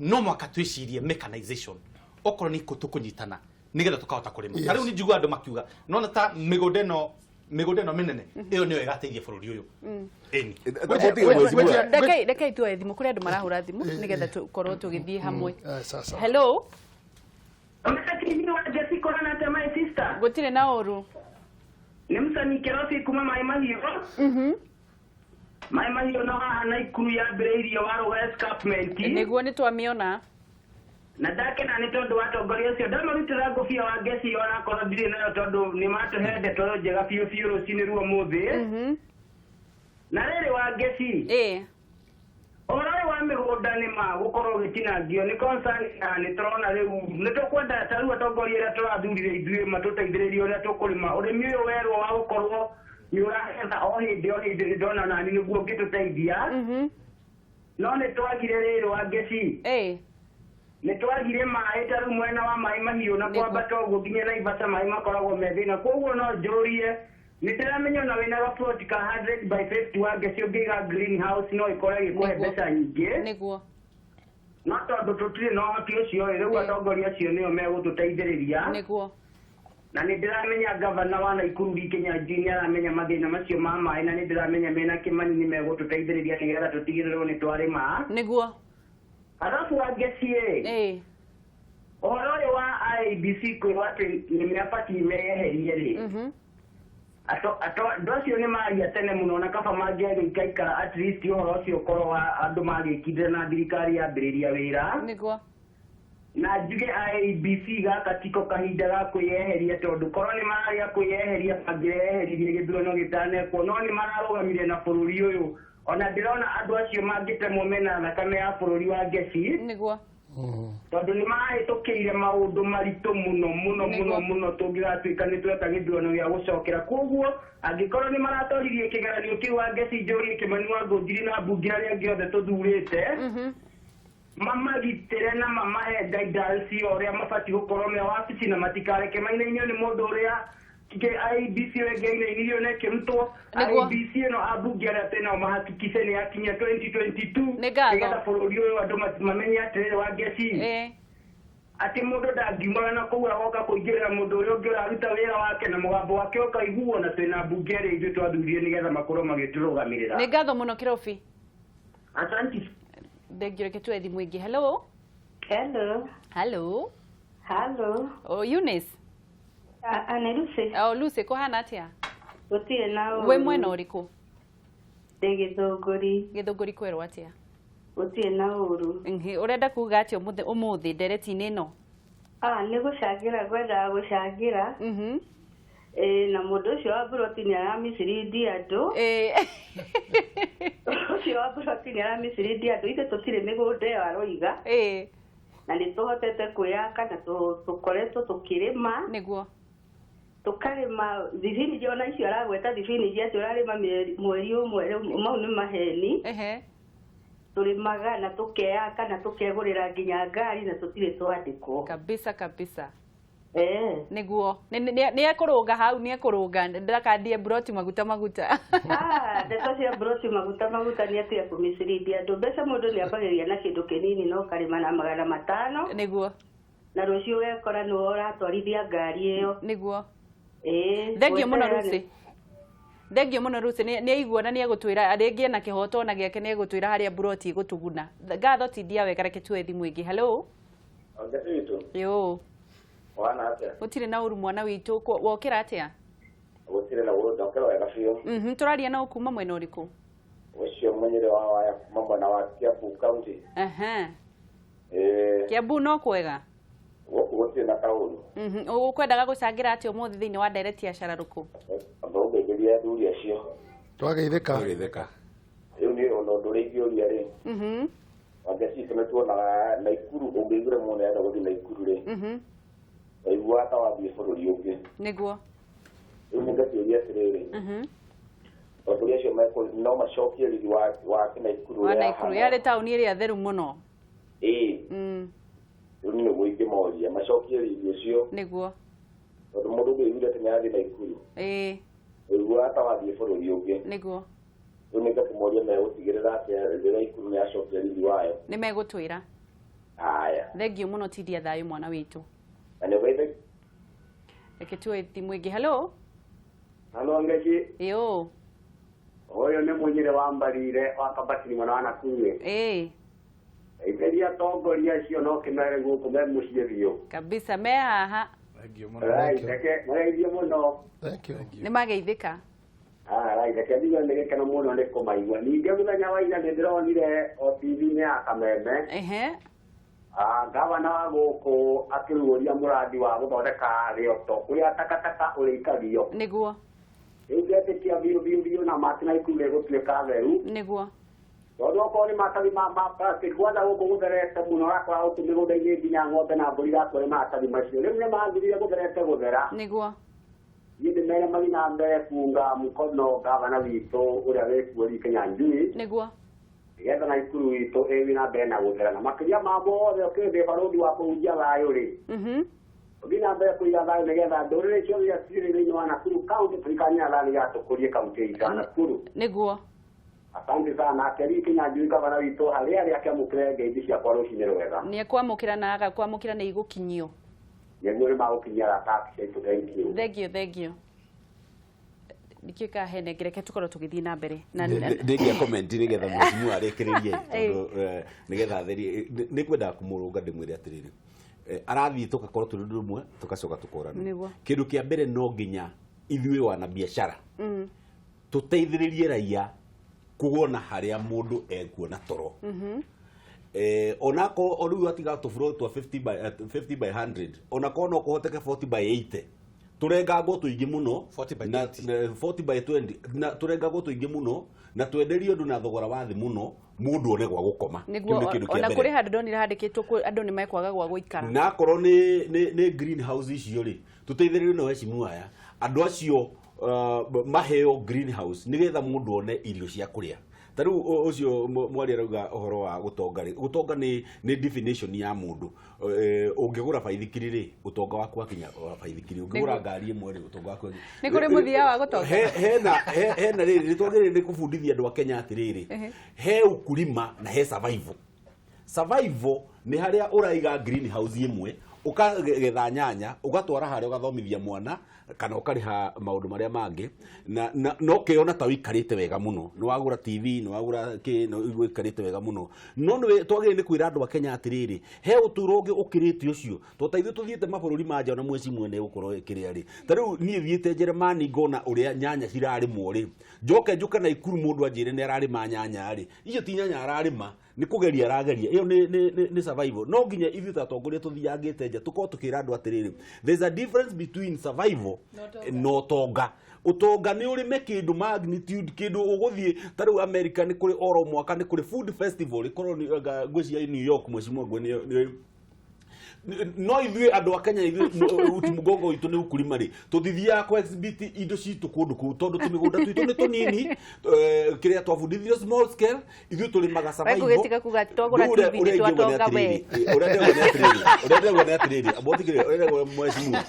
No mwaka twĩcirie mechanization, okorwo nĩ kũ tũkũnyitana nĩgetha tũkahota kũrĩma. Ta rĩu nĩ njiguaga andũ makiuga nona ta mĩgũnda ĩno mĩnene ĩyo nĩyo ĩgateithia bũrũri ũyũ, ĩni. Rekei tuoe thimũ kũrĩ andũ marahũra thimũ nĩgetha tũkorwo tũgĩthiĩ hamwe. Sasa. Hello. Msanii wa Jessica na my sister. Gũtirĩ na ũru. Nĩ msanii Kerosi kuma Mai Mahiũ. Mai Mahiũ no haha Naikuru yambĩrĩirie Waruga escarpment. Nĩguo, nĩ twamĩona. Na ndakena nĩ tondũ wa atongoria acio, ndamarutĩra ngũbia wa ngeci onakorwo ndirĩ nayo, tondũ nĩ matũhe ndeto njega biũ biũ rũcinĩ ruo mũthĩ. Na rĩrĩ wa ngeci, ũhoro ũyũ wa mĩgũnda nĩ ma gũkorwo ũgĩtinangio nĩ concern, na nĩ tũrona rĩu nĩ tũkwenda ta rĩu atongoria arĩa tũrathurire ithuĩ matũteithĩrĩrie ũrĩa tũkũrĩma ũrĩmi ũyũ werwo wa gũkorwo nĩ ũragetha o hĩndĩ o hĩndĩ. Nĩ ndona nani nĩguo ũngĩtũteithia, no nĩ twagire rĩrĩ wa ngeci, nĩ twagire maĩ ta rĩu mwena wa Maĩ Mahiũ na kwambata ũguo nginya Naivasha maĩ makoragwo me thĩna. Koguo no njũrie, nĩ ndĩramenya ona wĩna gaploti ka 100 by 50 wa ngeci, ũngĩiga greenhouse no ĩkorwo ĩgĩkũhe mbeca nyingĩ. No tondũ tũtirĩ na ũhoti ũcio ĩ, rĩu atongoria acio nĩo megũtũteithĩrĩria. Na nĩ ndĩramenya gavana wa Naikuru Lee Kinyanjui nĩ aramenya mathĩna macio ma maĩ, na nĩ ndĩramenya mena Kĩmani nĩ megũtũteithĩrĩria nĩgetha tũtigĩrĩrwo nĩ twarĩma. Arabu wa ngeci ĩ, ũhoro ũyũ wa IEBC kwĩrwo atĩ nĩ mabatiĩ meyeherie rĩ, andũ acio nĩ maria tene mũno, na kaba mangĩagĩikaikara at least ũhoro ũcio ũkorwo wa andũ magĩkindĩra na thirikari yambĩrĩria wĩra. Na njuge IEBC gaka tiko kahinda ga kwĩyeheria, tondũ korwo nĩ mararĩa kwĩyeheria mangĩreyeheririe gĩthurano gĩtanekwo, no nĩ mararũgamire na bũrũri ũyũ. Ona ndĩrona andũ acio mangĩtemwo mena thakame ya bũrũri wa ngeci, tondũ nĩ mahĩtũkĩire maũndũ maritũ mũno mũno mũno mũno tũngĩgatuĩka nĩ tweka gĩthurano gĩa gũcokera. Koguo angĩkorwo nĩ maratoririe kĩgeranio kĩu, wa ngeci, njũrie Kĩmani wa Ngũnjiri na mbunge arĩa angĩ othe tũthurĩte mamagitĩre na mamahe guidance ya ũrĩa mabatiĩ gũkorwo me wabici, na matikareke mainainio nĩ mũndũ ũrĩa IEBC ĩyo ĩngĩ na ĩkĩrutwo. IEBC ĩno ambunge arĩa twĩnao mahakikice nĩ yakinya 2022, Nĩ ngatho. nĩgetha bũrũri ũyũ andũ mamenye atĩrĩrĩ wa ngeci, atĩ mũndũ ndangiumana na kũu agoka kũingĩrĩra mũndũ ũrĩa ũngĩ ũraruta wĩra wake na mũgambo wake ũkaiguo, na twĩna mbunge ĩrĩa ithuĩ twathurire nĩgetha makorwo magĩtũrũgamĩrĩra. Nĩ ngatho mũno, Kĩrobi. Asante. Thengio. Reke tuoe thimũ ĩngĩ. Hello. Hello. Hello. Hello. Oh, Eunice. Nĩ Lucy. Oh, Lucy, kũhana atĩa? Gũtirĩ na ũru. Wĩ mwena ũrĩkũ? Ndĩ Gĩthũngũri. Gĩthũngũri kwerwo atĩa? Gũtirĩ na ũru. Ũrenda kuga atĩa ũmũthĩ ndereti-inĩ ĩno? Ah, nĩ gũcangĩra ngwendaga gũcangĩra. Ĩĩ, na mũndũ ũcio wa mburoti nĩ aramicirindi andũ. Ũcio wa mburoti nĩ aramicirindi andũ. Ithuĩ tũtirĩ mĩgũnda ĩyo aroiga. Na nĩ tũhotete kwĩyaka na tũkoretwo tũkĩrĩma. Nĩguo. Tũkarĩma thibinji, ona icio aragweta thibinji atĩ ũrarĩma mweri ũmwe, rĩu mau nĩ maheni. Tũrĩmaga na tũkeyaka na tũkegũrĩra nginya ngari na tũtirĩ twandĩkwo. Kabisa kabisa. Nĩguo. Nĩ ekũrũnga hau, nĩ ekũrũnga ndakandie mburoti maguta maguta. Ah, ndeto cia mburoti maguta maguta nĩ atĩ ekũmicirindi andũ. Mbeca mũndũ nĩ ambagĩrĩria na kĩndũ kĩnini no ũkarĩma na 500. Nĩguo. Na rũciũ ũgekora nĩwe ũratwarithia ngari ĩyo. Nĩguo. Ĩĩ. Thengio mũno gweterera Lucy. Thengio mũno Lucy, nĩ aigua na nĩ egũtwĩra rĩngĩ ena kĩhoto ona gĩake, nĩ egũtwĩra harĩa mburoti ĩgũtũguna. Ngatho tindia wega, reke tuoe thimũ ĩngĩ. Hello. Ngeci witũ. Yo. Wana atĩa? Gũtirĩ na ũru mwana witũ, wokĩra atĩa? Gũtirĩ na ũru, ndokĩra wega biũ. Tũraria na kuma mwena ũrĩkũ? Ũcio mũnyĩrĩ wa waya kuma mwena wa Kiambu County. Ĩĩ. Kiambu no kwega? Gũkũ gũtirĩ na kaũru. Ũkwendaga gũcangĩra atĩa ũmũthĩ thĩinĩ wa ndereti ya cararũkũ? Amba ũngeithĩrie athuri acio. Twageithĩka. Twageithĩka. Rĩu niĩ ona ũndũ ũrĩa ingĩũria rĩ, Wangeci witũ nĩ tuonaga Naikuru, ũngĩiguire mũndũ nĩarenda gũthiĩ Naikuru rĩ, waiguaga ta wathiĩ bũrũri ũngĩ. Nĩguo. Rĩu nĩ ngakĩũria atĩrĩrĩ, athuri acio no macokie riri wa Naikuru Wa ũrĩa Naikuru yahana. yarĩ taũni ĩrĩa theru mũno. Ĩĩ. Rĩu nĩ nĩguo ingĩmoria macokie riri ũcio. Nĩguo. Tondũ mũndũ ũngĩiguire atĩ nĩarathiĩ Naikuru, waiguaga ta wathiĩ bũrũri ũngĩ. Nĩguo. Rĩu nĩ ngakĩmoria megũtigĩrĩra atĩ rĩrĩa Naikuru nĩyacokia riri wayo. Nĩ megũtwĩra. Haya. Thengio mũno tindia thayũ mwana witũ. Na nĩ ũgeithĩ. Reke tuoe thimũ ĩngĩ. Hello. Halo Ngeci. Yo. Ũyũ nĩ mũnyĩrĩ wa Mbarire wa Kabatini mwena wa Nakuru. Ithĩria atongoria acio no kĩmere gũkũ me mũciĩ biũ. Kabisa me haha. Right, reke mageithie mũno. Nĩ mageithĩka. Ah, right, reke njigue nĩ gĩkeno mũno nĩ kũmaigua. Ningĩ mũthenya wa ira nĩ ndĩronire o TV-inĩ ya Kameme. Ah, gavana wa gũkũ akĩrugũria mũrandi wa gũthondeka rĩoto kũrĩa takataka ũrĩikagio. Nĩguo. Rĩu ngetĩkia biũ biũ biũ na mati Naikuru ĩgũtuĩka theru. Nĩguo. Tondũ okorwo nĩ maratathi ma plastic kwanza gũkũ gũtherete mũno ũrakora gũkũ mĩgũnda-inĩ nginya ng'ombe na mbũri irakua nĩ maratathi macio. Rĩu nĩ mathirire gũtherete gũthera. Nĩguo. Niĩ ndĩmere mathiĩ na mbere kuunga mũkono gavana witũ ũrĩa wĩkuo Lee Kinyanjui. Nĩguo. Nĩgetha Naikuru witũ ĩthiĩ na mbere na gũthera. Na makĩria ma mothe ũkĩrĩ ndĩ barũthi wa kũhunjia thayũ rĩ, ũthiĩ na mbere kũiga thayũ nĩgetha ndũrĩrĩ ciothe iria cirĩ thĩinĩ wa Nakuru county tũrikanie na thayũ nĩgetha tũkũrie kaunti itũ ya Nakuru. Nĩguo. Asante sana. Ake Lee Kinyanjui gavana witũ harĩa arĩ akĩamũkĩre ngeithi ciakwa rũcinĩ rwega. Nĩ ekwamũkĩra na agakwamũkĩra nĩ igũkinyio. Nĩguo nĩ magũkinyia arata aitũ. Thank you. Thengio, thengio. Ndikĩũĩ kana hena ĩngĩ, reke tũkorwo tũgĩthiĩ na mbere. Na Ndĩngĩa comment nĩgetha mheshimiwa arĩkĩrĩrie, tondũ nĩgetha atherie nĩ kwendaga kũmũrũnga ndĩmwĩre atĩrĩrĩ, arathiĩ tũgakorwo tũrĩ ũndũ ũmwe tũgacoka tũkorana. Nĩguo. Kĩndũ kĩa mbere no nginya ithuĩ wana biacara tũteithĩrĩrie raia kuona harĩa mũndũ ekuona toro. Onako o rĩu atiga tũburo twa 50 by 100, onakorwo no kũhoteke 40 by 80, tũrengangwo tũingĩ mũno 40 by 20, 40 by 20, na tũrengangwo tũingĩ mũno na twenderio andũ na thogora wa thĩ mũno, mũndũ one gwa gũkoma. Kĩu Nĩguo. nĩ kĩndũ kĩa Ona mbere. kũrĩ handũ ndonire handĩkĩtwo andũ nĩ mekwaga gwa gũikara. Na akorwo nĩ greenhouse icio rĩ, tũteithĩrĩrio na heshimu aya andũ acio, maheo greenhouse nĩgetha mũndũ one irio cia kũrĩa. Ta rĩu ũcio mwaria arauga ũhoro wa gũtonga rĩ, gũtonga nĩ definition ya mũndũ. Ũngĩgũra baithikiri rĩ, ũtonga waku wakinya wa baithikiri. Ũngĩgũra ngari ĩmwe rĩ, ũtonga waku wakinya. Nĩ kũrĩ mũthia wa gũtonga. Hena rĩrĩ, nĩ twagĩrĩire nĩ kũbundithia andũ a Kenya atĩrĩrĩ, he ukulima na he survival. Survival nĩ harĩa ũraiga greenhouse ĩmwe, ũkagetha nyanya, ũgatwara harĩa, ũgathomithia mwana kana ũkarĩha maũndũ marĩa mangĩ, na ũkeyona ta ũikarĩte wega mũno, nĩ wagũra TV, nĩ wagũra kĩ, nĩ ũikarĩte wega mũno. No nĩ twagĩrĩire nĩ kwĩra andũ a Kenya atĩrĩrĩ, he ũtũũro ũngĩ ũkĩrĩte ũcio, tondũ ta ithuĩ tũthiĩte mabũrũri ma nja ona mweci mwene gũkorwo kĩrĩa rĩ, ta rĩu niĩ thiĩte Jeremani ngona ũrĩa nyanya cirarĩmwo rĩ, njoke njũke Naikuru mũndũ anjĩre nĩ ararĩma nyanya rĩ, icio ti nyanya ararĩma, Nĩ kũgeria arageria ĩyo nĩ survival. No nginya ithuĩ ta atongoria tũthiangĩte nja, tũkorwo tũkĩra andũ atĩrĩrĩ, there's a difference between survival na ũtonga. Ũtonga nĩ ũrĩme kĩndũ magnitude, kĩndũ ũgũthiĩ ta rĩu America nĩ kũrĩ oro mwaka nĩ kũrĩ food festival ĩkorwo nĩ ngwĩciria New York, mheshimiwa ngwe nĩ no ithuĩ andũ a Kenya, ithuĩ uti mũgongo witũ nĩ ukulima rĩ, tũtithiaga kũ exhibit indo citũ kũndũ kũu tondũ tũmĩgũnda twitũ nĩ tũnini. Kĩrĩa twabundithirio small scale, ithuĩ tũrĩmaga survival. Gũgĩtiga kuga atĩ twagũra Rĩu ũrĩa- TV ũrĩa nĩ ingiuga nĩ twatonga we. atĩrĩrĩ, ũrĩa ndĩrauga nĩ atĩrĩrĩ, ũrĩa ndĩrauga nĩ atĩrĩrĩ, ambothikĩrĩria, ũrĩa ndĩrauga mheshimiwa,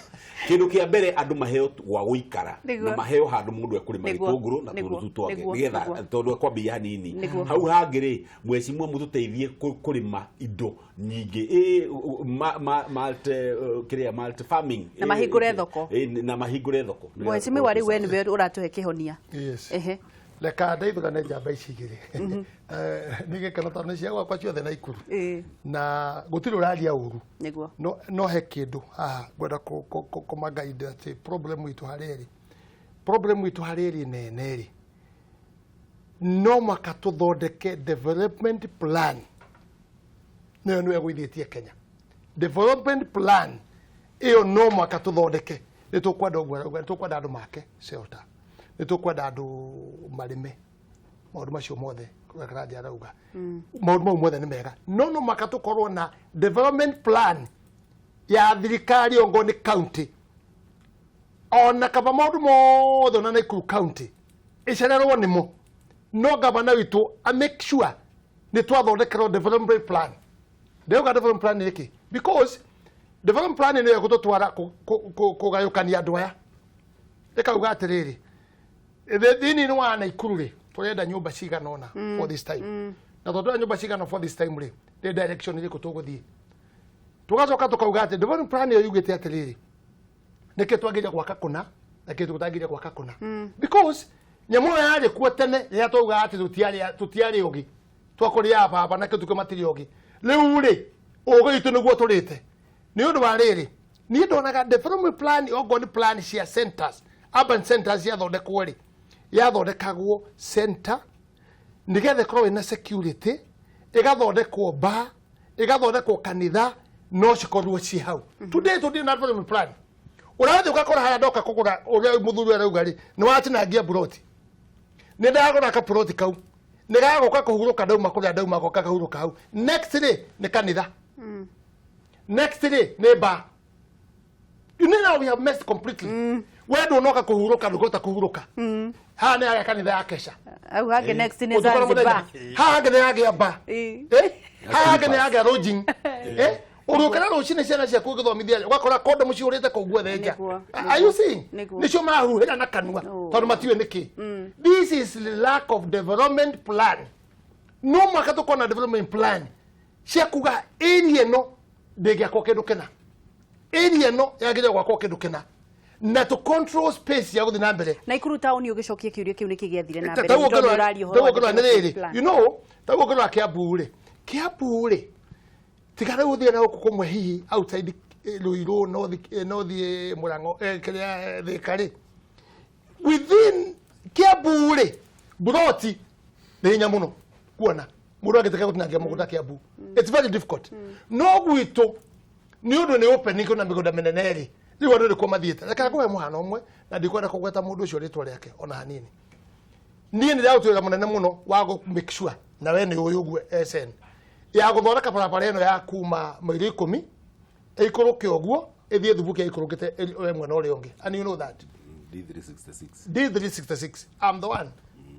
kĩndũ kĩa mbere andũ maheo gwa gũikara na maheo handũ mũndũ ekũrĩma gĩtũngũrũ na tũndũ tũu twake nĩgetha tondũ ekwambia hanini. Hau hangĩ rĩ, mheshimiwa, mũtũteithie kũrĩma indo nyingĩ, malt, kĩrĩa malt farming. Na mahingũre thoko. Na mahingũre thoko. Mheshimiwa, rĩu we nĩwe ũratũhe kĩhonia. Yes. Ehe. Reka ndeithũrane njamba ici igĩrĩ. Nĩ gĩkeno tondũ nĩ cia gwakwa ciothe na Ikuru na gũtirĩ ũraria ũru. No he kĩndũ haha ngwenda kũmagaida atĩ problem itũ harĩa ĩrĩ, problem itũ harĩa ĩrĩ nene rĩ, no mwaka tũthondeke development plan. Nĩyo nĩyo ĩgũithĩtie Kenya. Development plan ĩyo no mwaka tũthondeke. Nĩ tũkwenda ũguo arauga, nĩ tũkwenda andũ make shelter, nĩ tũkwenda andũ marĩme, maũndũ macio mothe ũrĩa Karanja arauga, maũndũ mau mothe nĩ mega, no mwaka tũkorwo na development plan ya thirikari, ongo nĩ county, ona kaba maũndũ mothe, ona Naikuru County ĩcererwo nĩmo, no gavana witũ a make sure nĩ twathondekerwo development plan. Ndĩrauga development plan nĩ kĩ? Because development plan nĩyo ĩgũtũtwara kũgayũkania andũ aya, ĩkauga atĩrĩrĩ, thĩinĩ wa Naikuru rĩ, tũrenda nyũmba cigana ũna for this time, na tondũ tũrenda nyũmba cigana for this time rĩ, nĩ direction ĩrĩkũ tũgũthiĩ? Tũgacoka tũkauga atĩ development plan ĩyo yugĩte atĩrĩrĩ, nĩkĩ twagĩrĩire gwaka kũna na kĩ tũtagĩrĩire gwaka kũna? Because nyamũ ĩyo yarĩ kuo tene rĩrĩa twaugaga atĩ tũtiarĩ ũgĩ, twakũrĩaga baba na kĩtukũ matirĩ ũgĩ. Rĩu rĩ, ũgĩ witũ nĩguo tũrĩte. Nĩ ũndũ wa rĩrĩ, niĩ ndonaga development plan, okorwo nĩ plan cia centers, urban centers ciathondekwo rĩ, yathondekagwo center nĩgetha ĩkorwo ĩna security, ĩgathondekwo bar, ĩgathondekwo kanitha, no cikorwo ciĩ hau. Today tũtirĩ na development plan. Ũrathiĩ ũgakora harĩa ndoka kũgũra, ũrĩa mũthuri arauga rĩ, nĩ watinangia buroti, nĩ ndagũra kapuroti kau, nĩ gagũka kũhurũka, ndauma kũrĩa ndauma goka kahurũka hau. Next rĩ, nĩ kanitha. Next rĩ, nĩ bar. You know, now we have messed completely. We ndũnoka kũhurũka, ndũngĩhota kũhurũka. Haha nĩ harĩa kanitha ya kesha. Hau hangĩ next nĩ Ũtukũ na mũthenya. Zanzibar. Haha hangĩ nĩ yagĩa bar. Haha hangĩ nĩ yagĩa lodging. Ũgĩũkĩra rũcinĩ, ciana ciaku ũgĩthomithia, ũgakora kondomu cihũrĩte kũu guothe nja. Are you seeing? Nĩguo. Nĩcio marahuhĩra na kanua tondũ matiũĩ nĩkĩ. This is the lack of development plan. No mwaka tũkorwo na development plan cia kuga area ĩno ndĩngĩakwo kĩndũ kĩna, area ĩno yagĩrĩire gwakwo kĩndũ kĩna, na to control space ya gũthiĩ na mbere. Naikuru taũni, ũgĩcokia kĩũria kĩu, nĩkĩ gĩathire na mbere? Taguo Nĩ tondũ ngĩrora, ũraria ũhoro taguo wa ngĩrora nĩ development rĩrĩ, plan. Taguo ngĩrora Kiambu rĩ, Kiambu rĩ, tiga rĩu ũthiĩ na gũkũ kũmwe hihi outside, Ruiru, north, Mũrang'o, kĩrĩa, Thĩka rĩ, within Kiambu rĩ, buroti nĩ hinya mũno kuona mũndũ angĩtĩka gũtinangia mũgũnda Kiambu. It's very difficult. No gwitũ nĩ ũndũ nĩ open, kwĩna mĩgũnda mĩnene rĩ, rĩu andũ nĩkuo mathiĩte. Reke ngũhe mũhano ũmwe na ndikwenda kũgweta mũndũ ũcio rĩtwa rĩake ona hanini. Niĩ nĩ ndĩraruta wĩra mũnene mũno wa gũ make sure, na we nĩ ũĩ ũguo, SN ya gũthondeka barabara ĩno ya kuma mairo 10 ĩikũrũke ũguo ĩthiĩ Thubukia, ĩikũrũkĩte we mwena ũrĩa ũngĩ, and you know that D366. D366, I'm the one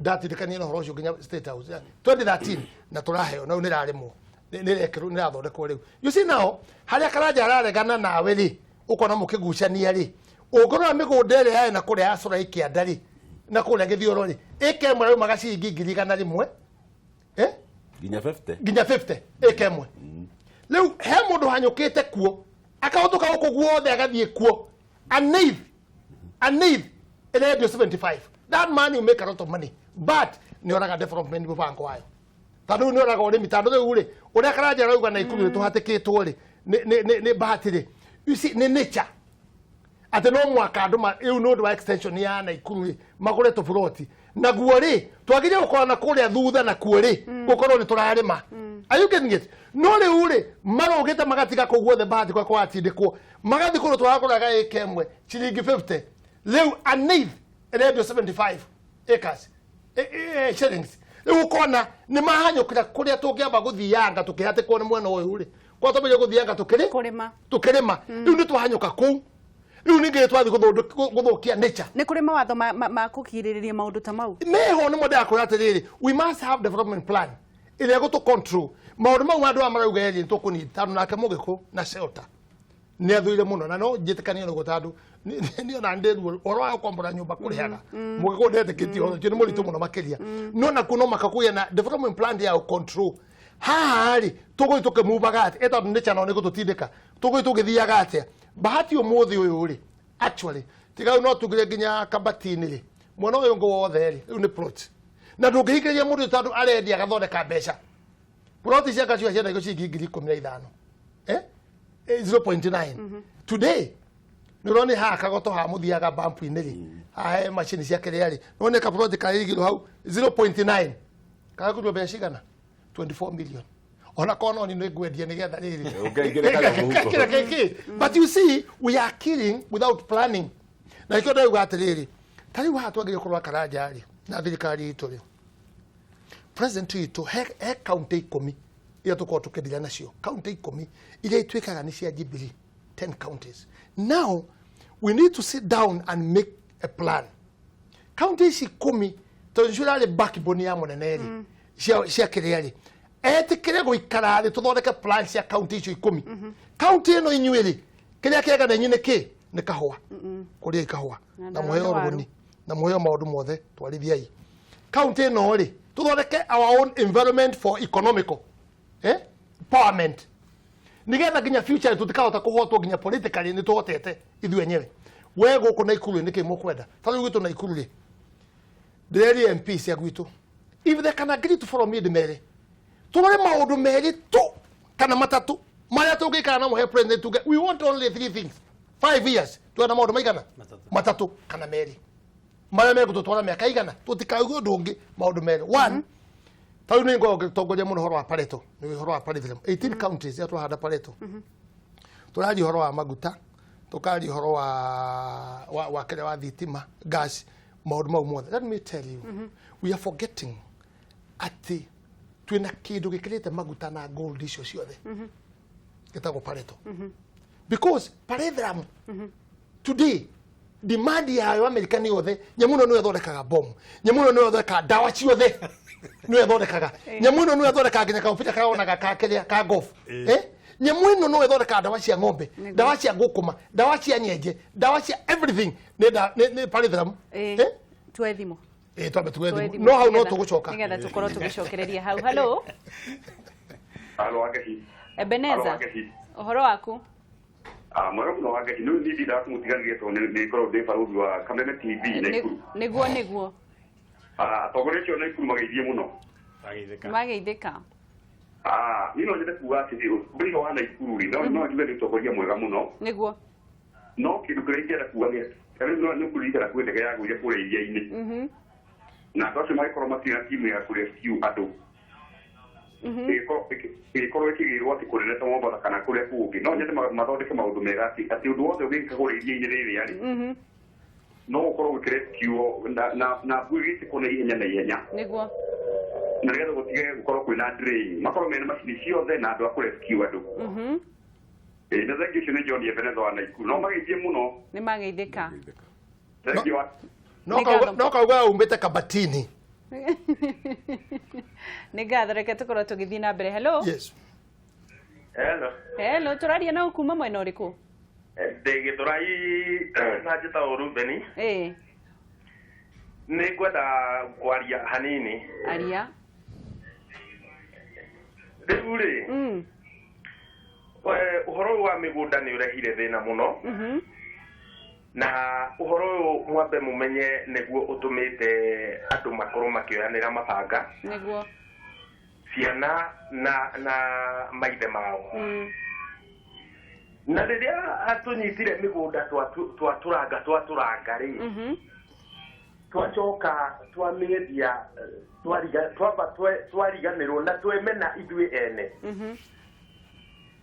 ndatindĩkania na ũhoro ũcio nginya State House 2013, na tũraheo na rĩu nĩrarĩmwo, nĩrekĩrwo, nĩrathondekwo rĩu. You see now harĩa Karanja araregana nawe rĩ, ũkona mũkĩgucania rĩ, ũngĩrora mĩgũnda ĩrĩa yarĩ na kũrĩa ya Cora Ikĩanda rĩ, na kũrĩa Gĩthioro rĩ, ĩka ĩmwe raumaga ciringi 100,000. Nginya 50. Nginya 50 ĩka ĩmwe. Rĩu he mũndũ hanyũkĩte kuo akahũtũka gũkũ guothe agathiĩ kuo aneithi ĩrendio 75. That man will make a lot of money, but nĩ oraga development mũbango wayo, tondũ rĩu nĩ oraga ũrĩmi, tondũ rĩu rĩ, ũrĩa Karanja arauga na Ikuru nĩ tũhatĩkĩtwo rĩ, nĩ bahati rĩ. You see, nĩ nature atĩ no mwaka andũ rĩu nĩ ũndũ wa extension ya Naikuru rĩ, magũre tũburoti naguo rĩ, twagĩrĩire gũkorwo na kũrĩa thutha nakuo rĩ, gũkorwo nĩ tũrarĩma. Are you getting it? No rĩu rĩ marũgĩte magatiga kũu guothe bahati kwa kwatindĩkwo magathiĩ kũndũ tũragũraga ĩka ĩmwe ciringi 50 rĩu an eighth ĩrendio 75 acres shillings. Rĩu ũkona nĩ mahanyũkĩra kũrĩa tũngĩamba gũthianga tũkĩhatĩkwo nĩ mwena ũyũ rĩ kwa twambĩrĩria gũthianga tũkĩrĩma rĩu nĩ twahanyũka kũu rĩu ningĩ twathiĩ gũthũkia nature. Nĩ kũrĩ mawatho ma kũgirĩrĩria maũndũ ta mau meho nĩ mo ndĩrakwĩra atĩrĩrĩ, we must have development plan ĩrĩa ĩgũtũ control maũndũ mau andũ aya marauga ĩrĩ nĩtũkũnita tondũ nake Mũgĩkũ na shelter nĩ athũire mũno na no njĩtĩkanie naguo tondũ niĩ ona ndĩ ruo ũhoro wa gũkombora nyũmba kũrĩhaga Mũgĩkũ ndetĩkĩtie ũhoro ũcio nĩ mũritũ mũno makĩria no nakuo no maka kũgĩa na development plan ya control haha rĩ tũgũthiĩ tũkĩmuvaga atĩa tondũ nĩ channel nĩ gũtũtindĩka tũgũthiĩ tũgĩthiaga atĩa bahati ũmũthĩ ũyũ rĩ actually tiga rĩu no tugire nginya kabati-inĩ rĩ mwena ũyũ ũngĩ wothe rĩ rĩu nĩ plot na ndũngĩhingĩrĩria mũndũ tondũ arendia agathondeka mbeca plot cia Gachua ciendagio ciringi 15,000 0.9 today nĩ ũrona haha kagoto haha mũthiaga bampu-inĩ rĩ haha he macini cia kĩrĩa rĩ nĩwone kaplot karĩigirwo hau 0.9 kagũrwo mbeca cigana 24 million ona korwo no nĩ ngwendia nĩgetha rĩrĩ ũkaingĩre but you see we are killing without planning na ikĩo ndauga atĩrĩrĩ ta rĩu haha twagĩrĩire kũrora Karanja rĩ na thirikari itũ rĩ president witũ he kaunti 10 iria tũkoragwo tũkĩndira nacio kaunti 10 iria ituĩkaga nĩ cia Jubilee 10 counties. Now we need to sit down and make a plan. Kaunti ici 10 tondũ nĩcio irarĩ backbone ya mũnene rĩ cia kĩrĩa rĩ etĩkĩre gũikara thĩ tũthondeke plan cia kaunti icio 10. Kaunti ĩno inyuĩ rĩ kĩrĩa kĩega na inyuĩ nĩ kĩ nĩ kahũa kũrĩa kahũa na mũheo rũguni na mũheo maũndũ mothe twarithiai kaunti ĩno rĩ tũthondeke our own environment for economical empowerment nigetha nginya future tũtikahota kũhotwo nginya politically nĩ tũhotete ithuĩ enyewe. We gũkũ Naikuru nĩkĩ mũkwenda ta rĩu gwitũ Naikuru rĩ ndĩrerie MP cia gwitũ if they can agree to follow me ndĩmere tũrore maũndũ merĩ tu kana matatũ marĩa tũngĩikara namo he president tuge we want only 3 things 5 years twenda maũndũ maigana matatũ kana merĩ marĩa megũtũtwara mĩaka igana tũtikauge ũndũ ũngĩ maũndũ merĩ one ta rĩu nĩ ngoragwo ngĩtongoria mũno ũhoro wa Pareto nĩ ũhoro wa Pareto 18 counties iria twahanda Pareto tũraria ũhoro wa maguta tũkaria ũhoro wa kĩrĩa wa thitima gas maũndũ mau mothe. Let me tell you we are forgetting atĩ twĩna kĩndũ gĩkĩrĩte maguta na gold icio ciothe gĩtagwo Pareto because Pareto today demand yayo America nĩ yothe nyamũ ĩno nĩyo ĩthondekaga bomu nyamũ ĩno nĩyo ĩthondekaga ndawa ciothe nĩyo ĩthondekaga nyamũ ĩno nĩyo ĩthondekaga nginya kamũbira karĩa wonaga ka kĩrĩa ka golf nyamũ ĩno nĩyo ĩthondekaga ndawa cia ng'ombe ndawa cia ngũkũma ndawa cia nyenje ndawa cia everything nĩ Pareto tuoe thimũ twambe tuoe thimũ no hau no tũgũcoka nĩgetha tũkorwo tũgĩcokereria hau. Hello. Hello Wangeci. Ebeneza ũhoro waku? Mwega mũno Wangeci nĩ niĩ ndindaga kũmũtiganĩria tondũ nĩ ngoragwo ndĩ barũthi wa Kameme TV Naikuru. Nĩguo nĩguo. Atongoria acio Naikuru mageithie mũno. Mageithĩka. Niĩ no nyende kuga atĩrĩ ũtongoria wa Naikuru rĩ no njuge nĩ ũtongoria mwega mũno. Nĩguo. No kĩndũ kĩrĩa ingĩenda kuga nĩ atĩ rĩu nĩ ũkũririkana kwĩ ndege yagũire kũrĩa iria-inĩ. Na andũ acio magĩkorwo matirĩ na timu ya kũrescue andũ. Ĩgĩkorwo ĩkĩgĩrwo atĩ kũnene ta Mombasa kana kũrĩa kũngĩ no nyende mathondeke maũndũ mega atĩ ũndũ wothe ũngĩka kũrĩa iria-inĩ rĩrĩa rĩ no ũkorwo ũkĩrescue na ngui ĩgĩtĩkwo na ihenya na ihenya. Nĩguo. Na nĩgetha gũtige gũkorwo kwĩna drain makorwo mena macini ciothe na andũ a kũrescue andũ. Na thengiũ ũcio nĩ John Ebeneza wa Naikuru no mageithie mũno. Nĩ mageithĩka. No kauga umbĩte kabatini. Nĩ ngatho reke tũkorwo tũgĩthiĩ na mbere. Hello. Yes. Hello. Hello, tũraria na kuma mwena ũrĩkũ? Ndĩ Gĩthũrai na njĩtagwo Ruben. Nĩ ngwenda kwaria hanini. Aria. Rĩu rĩ ũhoro ũyũ wa mĩgũnda nĩ ũrehire thĩna mũno. Na ũhoro ũyũ mwambe mũmenye nĩguo ũtũmĩte andũ makorwo makĩoyanĩra mabanga. Nĩguo. Ciana na maithe mao. Na rĩrĩa atũnyitire mĩgũnda twatũranga rĩ Twacoka twamĩendia twamba twariganĩrwo na twemena ithuĩ ene.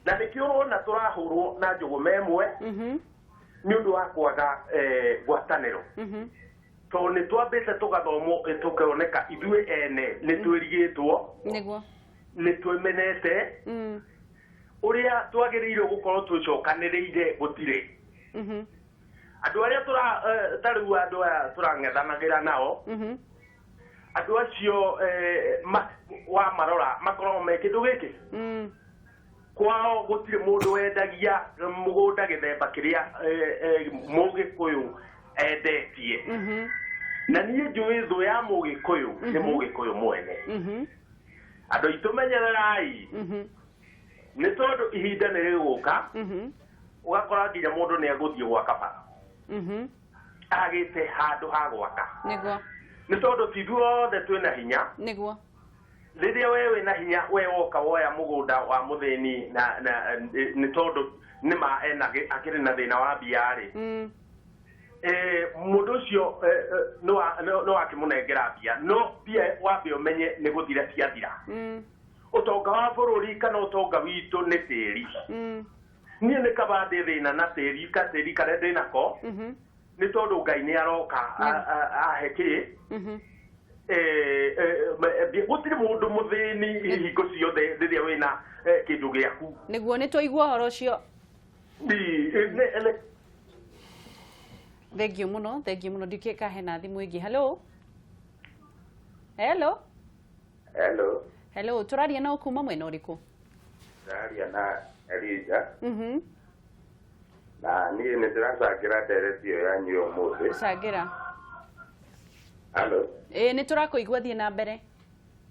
Na nĩkĩo ũrona tũrahũrwo na njũgũma ĩmwe nĩ ũndũ wa kwaga ngwatanĩro. Tondũ nĩ twambĩte tũgathomwo tũkoneka ithuĩ ene nĩ twĩrigĩtwo, nĩguo nĩ twĩmenete, ũrĩa twagĩrĩirwo gũkorwo twĩcokanĩrĩire gũtirĩ. Andũ arĩa ta rĩu andũ aya tũrang'ethanagĩra nao, andũ acio wa marora makoragwo me kĩndũ gĩkĩ kwao gũtirĩ mũndũ wendagia mũgũnda gĩthemba kĩrĩa mũgĩkũyũ endetie. Na niĩ njũĩ thũ ya mũgĩkũyũ nĩ mũgĩkũyũ mwene. Andũ aitũ menyererai nĩ tondũ ihinda nĩ rĩgũka ũgakora nginya mũndũ nĩ egũthiĩ gwaka bara agĩte handũ ha gwaka. Nĩguo. Nĩ tondũ ti ithuothe twĩna hinya. Nĩguo. Rĩrĩa we wĩna hinya we woka woya mũgũnda wa mũthĩni na nĩ tondũ nĩma ena akĩrĩ na thĩna wa mbia rĩ, mũndũ ũcio no akĩmũnengera mbia, no mbia wambe ũmenye nĩ gũthira ciathira. Ũtonga wa bũrũri kana ũtonga witũ nĩ tĩri. Niĩ nĩ kaba ndĩ thĩna na tĩri ka tĩri karĩa ndĩnako nĩ tondũ Ngai nĩ aroka ahe kĩ gũtirĩ mũndũ mũthĩni hingo ciothe rĩrĩa wĩna kĩndũ gĩaku. Nĩguo nĩ twaigua ũhoro ũcio. Thengiũ mũno, thengiũ mũno. Ndikĩ ka hena thimũ ĩngĩ. Hello. Hello. Hello. Hello, tũraria na kuma mwena ũrĩkũ? Tũraria na Elija. Na niĩ nĩ ndĩracangĩra ndereti ĩyo yanyu ũmũthĩ. Cangĩra. Hello. Ĩĩ nĩ tũrakũigua, thiĩ na mbere.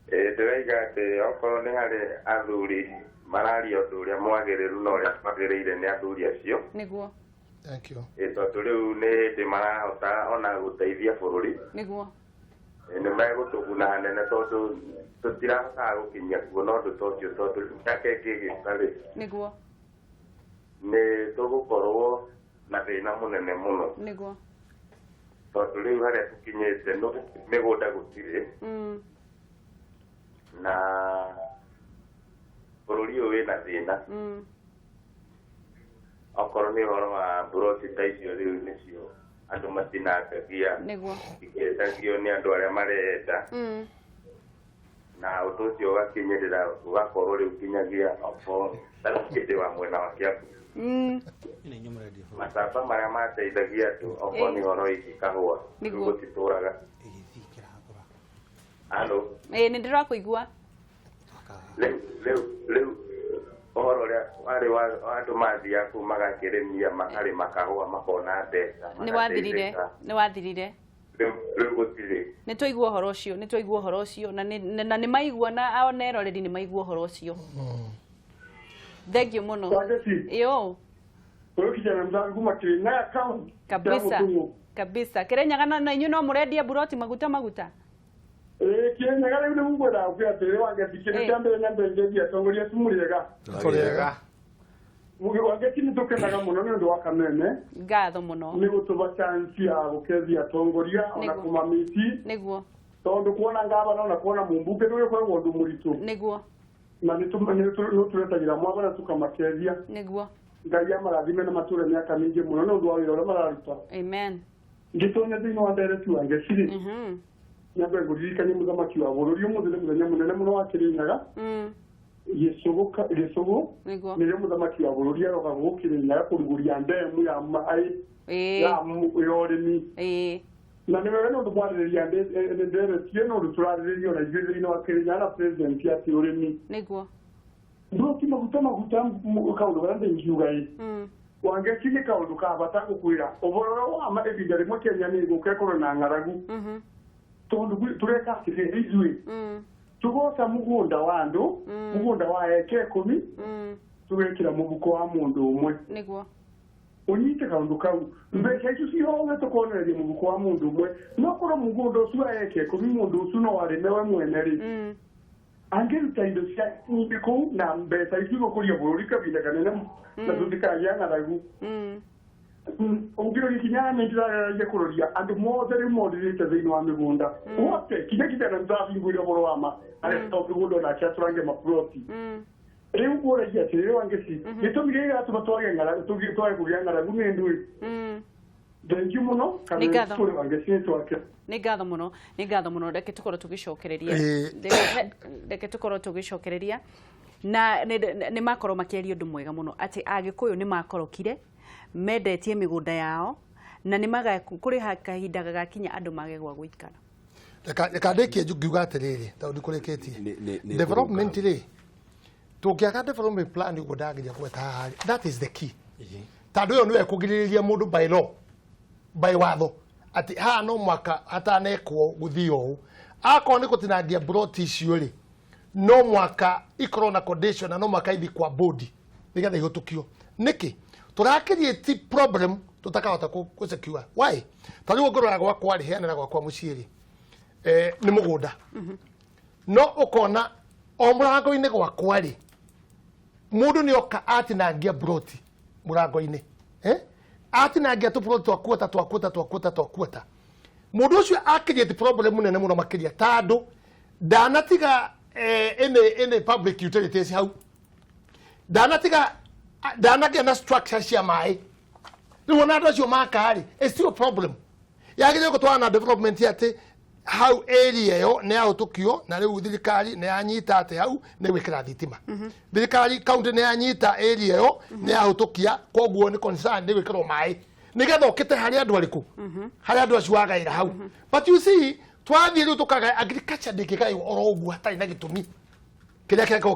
Ĩĩ ndĩraiga atĩ okorwo nĩ harĩ athuri mararia ũndũ ũrĩa mwagĩrĩru na ũrĩa twagĩrĩire nĩ athuri acio. Nĩguo. Thank you. Ĩĩ tondũ rĩu nĩ hĩndĩ marahota ona gũteithia bũrũri. Nĩguo. Nĩ megũtũguna hanene tondũ tũtirahotaga gũkinyia kuona ũndũ ta ũcio tondũ mĩaka ĩngĩ ĩgĩũka rĩ, Nĩguo. nĩ tũgũkorwo na thĩna mũnene mũno. Nĩguo. Tondũ rĩu harĩa tũkinyĩte mĩgũnda gũtirĩ na bũrũri ũyũ wĩna thĩna. Okorwo nĩ ũhoro wa mburoti ta icio rĩu nĩcio andũ matinangagia. Nĩguo. Ikĩendagio nĩ andũ arĩa marenda. Na ũndũ ũcio ũgakinyĩrĩra ũgakorwo rĩu kinyagia okorwo hĩndĩ wa mwena wa Kiambu. Macamba marĩa mateithagia andũ okorwo nĩ ũhoro wĩgiĩ kahũa rĩu gũtitũraga. Halo. Ĩĩ nĩ ndĩrakũigua. Rĩu ũhoro ũrĩa warĩ wa andũ mathiaga kũu magakĩrĩmia makarĩma kahũa makona mbeca. Nĩ wathirire, nĩ wathirire. Rĩu gũtirĩ. Nĩ twaigua ũhoro ũcio, nĩ twaigua ũhoro ũcio na nĩ maigua na ona eroreri nĩ maigua ũhoro ũcio. Thengiũ mũno. Ĩyo. Ũyũ kijana mzangu kuma Kirinyaga county. Kabisa. Kabisa. Kirinyaga na inyuĩ no mũrendia buroti maguta maguta. Kirinyaga rĩu nĩ ngwenda gũkwĩra atĩrĩ Wangeci, kĩndũ kĩa mbere nyambe ngeithie atongoria acu mũrĩega. Tũrĩega. Wangeci nĩ tũkenaga mũno nĩ ũndũ wa Kameme. Ngatho mũno. Nĩ gũtũba chance ya gũkethia atongoria ona kũmamiti. Nĩguo. Tondũ kuona ngavana ona kuona mũmbunge nĩ ũkoragwo ũndũ mũritũ. Nĩguo. Na nĩ tũretagĩra mwavana tũkamakethia. Nĩguo. Ngai amarathime na matũre mĩaka mĩingĩ mũno nĩ ũndũ wa wĩra ũrĩa mararuta. Amen. Ngĩtonya thĩinĩ wa ndereti Wangeci rĩ, nyambe ngũririkanie mũthamaki wa bũrũri ũmũthĩ nĩ mũthenya mũnene mũno wa Kĩrĩnyaga. Gĩcũgũ nĩrĩo mũthamaki wa bũrũri aroka gũkũ Kĩrĩnyaga kũrugũria ndemu ya maĩ ya ũrĩmi. Na nĩ wega nĩ ũndũ mwarĩrĩria ndereti ĩno ũndũ tũrarĩrĩria ona ithuĩ thĩinĩ wa Kĩrĩnyaga na president atĩ ũrĩmi. Nĩguo. Ndũki maguta maguta kaũndũ karĩa ndĩngiuga ĩ Wangeci nĩ kaũndũ ka bata gũkwĩra ũhoro ũrĩa wa ma ihinda rĩmwe Kenya nĩ ĩgũka ĩkorwo na ng'aragu tondũ tũreka atĩrĩrĩ ithuĩ tũgoca mũgũnda wa andũ mũgũnda wa eka 10 tũgekĩra mũhuko wa mũndũ ũmwe. Nĩguo. Ũnyite kaũndũ kau mbeca icio ciothe tũkonereria mũhuko wa mũndũ ũmwe no korwo mũgũnda ũcio wa eka 10 mũndũ ũcio no arĩme we mwene rĩ angĩruta indo cia nyingĩ kũu na mbeca icio igũkũria bũrũri kahinda kanene na tũtikagĩa ng'aragu. Ũngĩroria kinya nĩ ndĩrageragia kũroria andũ mothe rĩu morĩrĩte thĩinĩ wa mĩgũnda wote kinya kijana ndĩrahingũire ũhoro wa ma arĩa to mĩgũnda onake atũrange maploti rĩu ũragia atĩrĩrĩ Wangeci gĩtũmi gĩkĩ gĩratũma twage ng'aragu twage kũgĩa ng'aragu nĩ ndũĩ. Thengiũ mũno Nĩ ngatho. kana Wangeci nĩ twake. Nĩ ngatho mũno, nĩ ngatho mũno. Reke tũkorwo tũgĩcokereria, reke tũkorwo tũgĩcokereria na nĩ makorwo makĩaria ũndũ mwega mũno atĩ Agĩkũyũ nĩ makorokire mendetie mĩgũnda yao na nĩ maga kũrĩ kahinda gagakinya andũ mage gwa gũikara. Reka ndĩkie ngiuga atĩrĩrĩ tondũ ndikũrĩkĩtie development rĩ tũngĩaga development plan ũguo ndageria gweta haha rĩ, that is the key tondũ ĩyo nĩyo ĩkũgirĩrĩria mũndũ by law by watho atĩ haha no mwaka hatanekwo gũthiĩ ũũ akorwo nĩ gũtinangia broti icio rĩ no mwaka ikorwo na condition na no mwaka ithi kwa bodi nĩgetha ihũtũkio nĩkĩ tũrakĩriĩti problem tũtakahota kũ secure why ta rĩu ũngĩrora gwakwa rĩ heanĩra gwakwa mũciĩ rĩ nĩ mũgũnda no ũkona o mũrango-inĩ gwakwa rĩ mũndũ nĩ oka atinangia broti mũrango-inĩ atinangia tũbroti twa quarter twa quarter mũndũ ũcio akĩrĩti problem nene mũno makĩria tondũ ndanatiga any public utilities hau ndanatiga ndanagĩa na structure cia maĩ rĩu ona andũ acio maka rĩ it's still a problem yagĩrĩirwo gũtwarana na development atĩ hau area ĩyo nĩ yahũtũkio na rĩu thirikari nĩ yanyita atĩ hau nĩ gwĩkĩra thitima thirikari county nĩ yanyita area ĩyo nĩ yahũtũkia koguo nĩ concern nĩ gwĩkĩrwo maĩ nĩgetha ũkĩte harĩ andũ arĩkũ harĩ andũ acio wagaĩra hau but you see twathiĩ rĩu tũkagaya agriculture ndĩngĩgaywo oro ũguo hatarĩ na gĩtũmi kĩrĩa kĩakorwo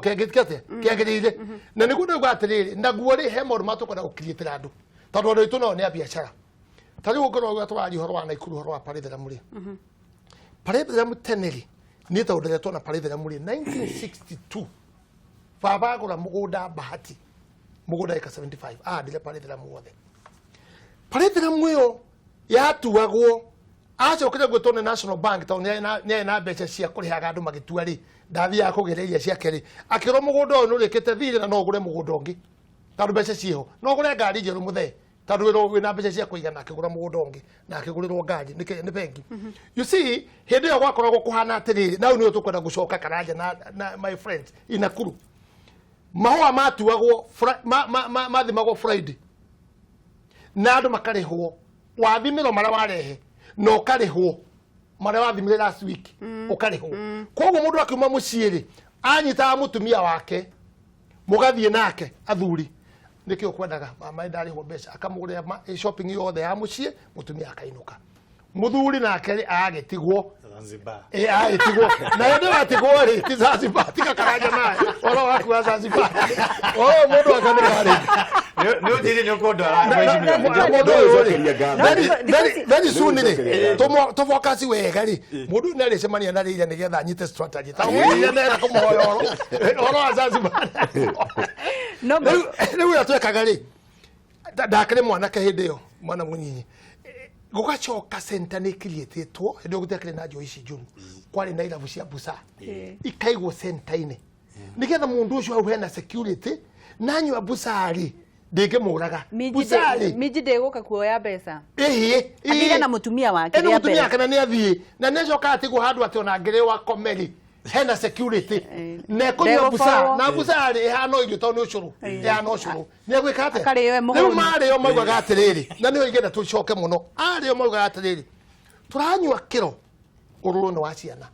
kĩagĩrĩire na nĩguo ndauga atĩrĩrĩ naguo rĩ he maũndũ marĩa tũkwenda gũkiriĩtĩra andũ tondũ andũ aitũ nao nĩ a biacara ta rĩu ũngĩrora ũrĩa tũraria ũhoro wa Naikuru ũhoro wa Paretheramu rĩ Paretheramu tene rĩ niĩ tondũ nderetwo na Paretheramu rĩ 1962 baba agũra mũgũnda Bahati mũgũnda ĩka 75 ahandire Paretheramu wothe Paretheramu ĩyo yatuagwo acokire gwĩtwo nĩ National Bank tondũ nĩ na mbeca cia kũrĩhaga andũ magĩtua rĩ ndathiaga kũgereria ciake rĩ akĩrwo mũgũnda ũyũ nĩũrĩkĩte thirĩ na no ũgũre mũgũnda ũngĩ tondũ mbeca ciĩho no ũgũre ngari njerũ mũthee tondũ wĩna mbeca cia kũigana akĩgũra mũgũnda ũngĩ na akĩgũrĩrwo ngari nĩ bengi. You see hĩndĩ ĩyo gwakoragwo kũhana atĩrĩrĩ na rĩu nĩyo tũkwenda gũcoka Karanja na my friends in Nakuru mahũa matuagwo mathimagwo Friday na andũ makarĩhwo wathimĩrwo marĩa warehe na ũkarĩhwo marĩa wathimire last week ũkarĩhwo koguo mũndũ akiuma mũciĩ rĩ anyitaga mũtumia wake mũgathiĩ nake athuri nĩkĩo kwendaga mama ndarĩhwo mbeca akamũgũrĩra shopping yothe ya mũciĩ mũtumia akainũka mũthuri nake rĩ agagĩtigwo Zanzibar agĩtigwo na hĩndĩ watigwo rĩ ti Zanzibar tiga Karanja nawe ũhoro waku wa Zanzibar mũndũ akanĩka rĩ nĩ ũnjĩrie nĩ ũkũndwara very soon rĩ tũfocus wega rĩ mũndũ nĩ arĩcemania na rĩira nĩgetha anyite strategy ta ũrĩa nera kũmũhoya ũhoro wa Zanzibar rĩu ũrĩa twekaga rĩ ndakĩrĩ mwanake hĩndĩ ĩyo mwana mũnyinyi gũgacoka center nĩ ĩkiriĩtĩtwo hĩndĩ ĩyo gũtiakĩrĩ na njohi ici njũru kwarĩ na irabu cia busa ikaigwo center-inĩ nĩgetha mũndũ ũcio hau hena security nanyua busa rĩ ndĩngĩmũraga busa rĩ minji ndĩgũka kuoya mbeca ĩhĩ athire na mũtumia wake rĩa mbere mũtumia wake na nĩ athiĩ na nĩ acoka atigwo handũ atĩ ona angĩrĩwa komeri hena security na ĩkũnyua busa na busa rĩ ĩhana irio tondũ nĩ ũcũrũ ĩhana ũcũrũ nĩ egwĩka atĩa rĩu marĩo maugaga atĩrĩrĩ na nĩho ingĩenda tũcoke mũno arĩo maugaga atĩrĩrĩ tũranyua kĩro ũrũrũ nĩ wa ciana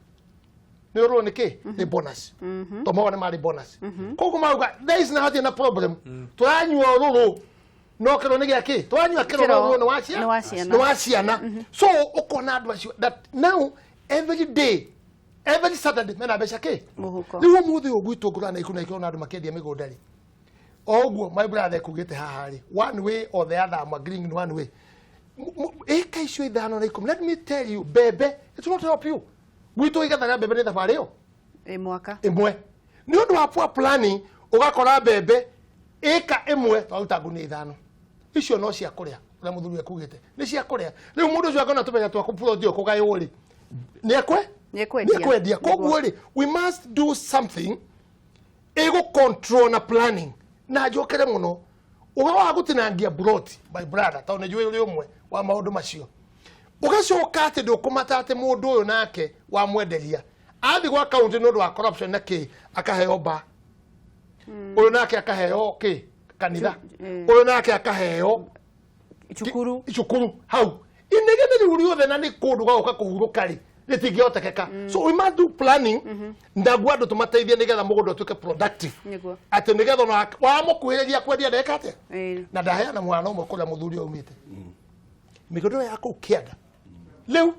nĩ ũrũrũ nĩ kĩ nĩ bonus to mahũa nĩ marĩ bonus koguo mauga there is na hatirĩ na problem tũranyua ũrũrũ no kĩro nĩ gĩa kĩ tũranyua kĩro no ũrũrũ nĩ wa ciana nĩ wa ciana so ũkona andũ acio that now every day every Saturday mena mbeca kĩ rĩu ũmũthĩ ũyũ gwitũ ngũra na ikũ na ikũ na andũ makĩendia mĩgũnda rĩ o ũguo my brother ekugĩte haha rĩ one way or the other I'm agreeing in one way ĩka icio 5 na 10 let me tell you mbembe it will not help you gwitũ igetha rĩa mbembe nĩ thabarĩ ĩyo ĩmwaka ĩmwe nĩ ũndũ wa poor planning ũgakora mbembe ĩka ĩmwe twaruta ngunia 5 icio no cia kũrĩa ũrĩa mũthuri ekugĩte nĩ cia kũrĩa rĩu mũndũ ũcio akona tũbeca twa kũplot kũgaywo rĩ nĩ ekwe nĩ kwendia koguo rĩ we must do something ĩgũ control na planning na njokere mũno Ũhoro wa gũtinangia buroti, my brother, tondũ nĩ njũĩ ũrĩ ũmwe wa maũndũ macio. Ũgacoka atĩ ndũkũmata atĩ mũndũ ũyũ nake wamwenderia athiĩ gwa kaunti nĩ ũndũ wa corruption na kĩ, akaheo ba ũyũ nake akaheo kĩ kanitha, ũyũ nake akaheo cukuru cukuru hau inegene rĩu rĩothe, na nĩ kũndũ gwa gũka kũhurũka rĩ, rĩtingĩhotekeka. So we must do planning ndaguo andũ tũmateithie nĩgetha mũgũnda ũtuĩke productive, atĩ nĩgetha ona wamũkuhĩrĩria kwendia ndeka atĩa. Na ndaheana mwana ũmwe kũrĩa mũthuri aumĩte mĩgũnda ya kũu kĩanda rĩu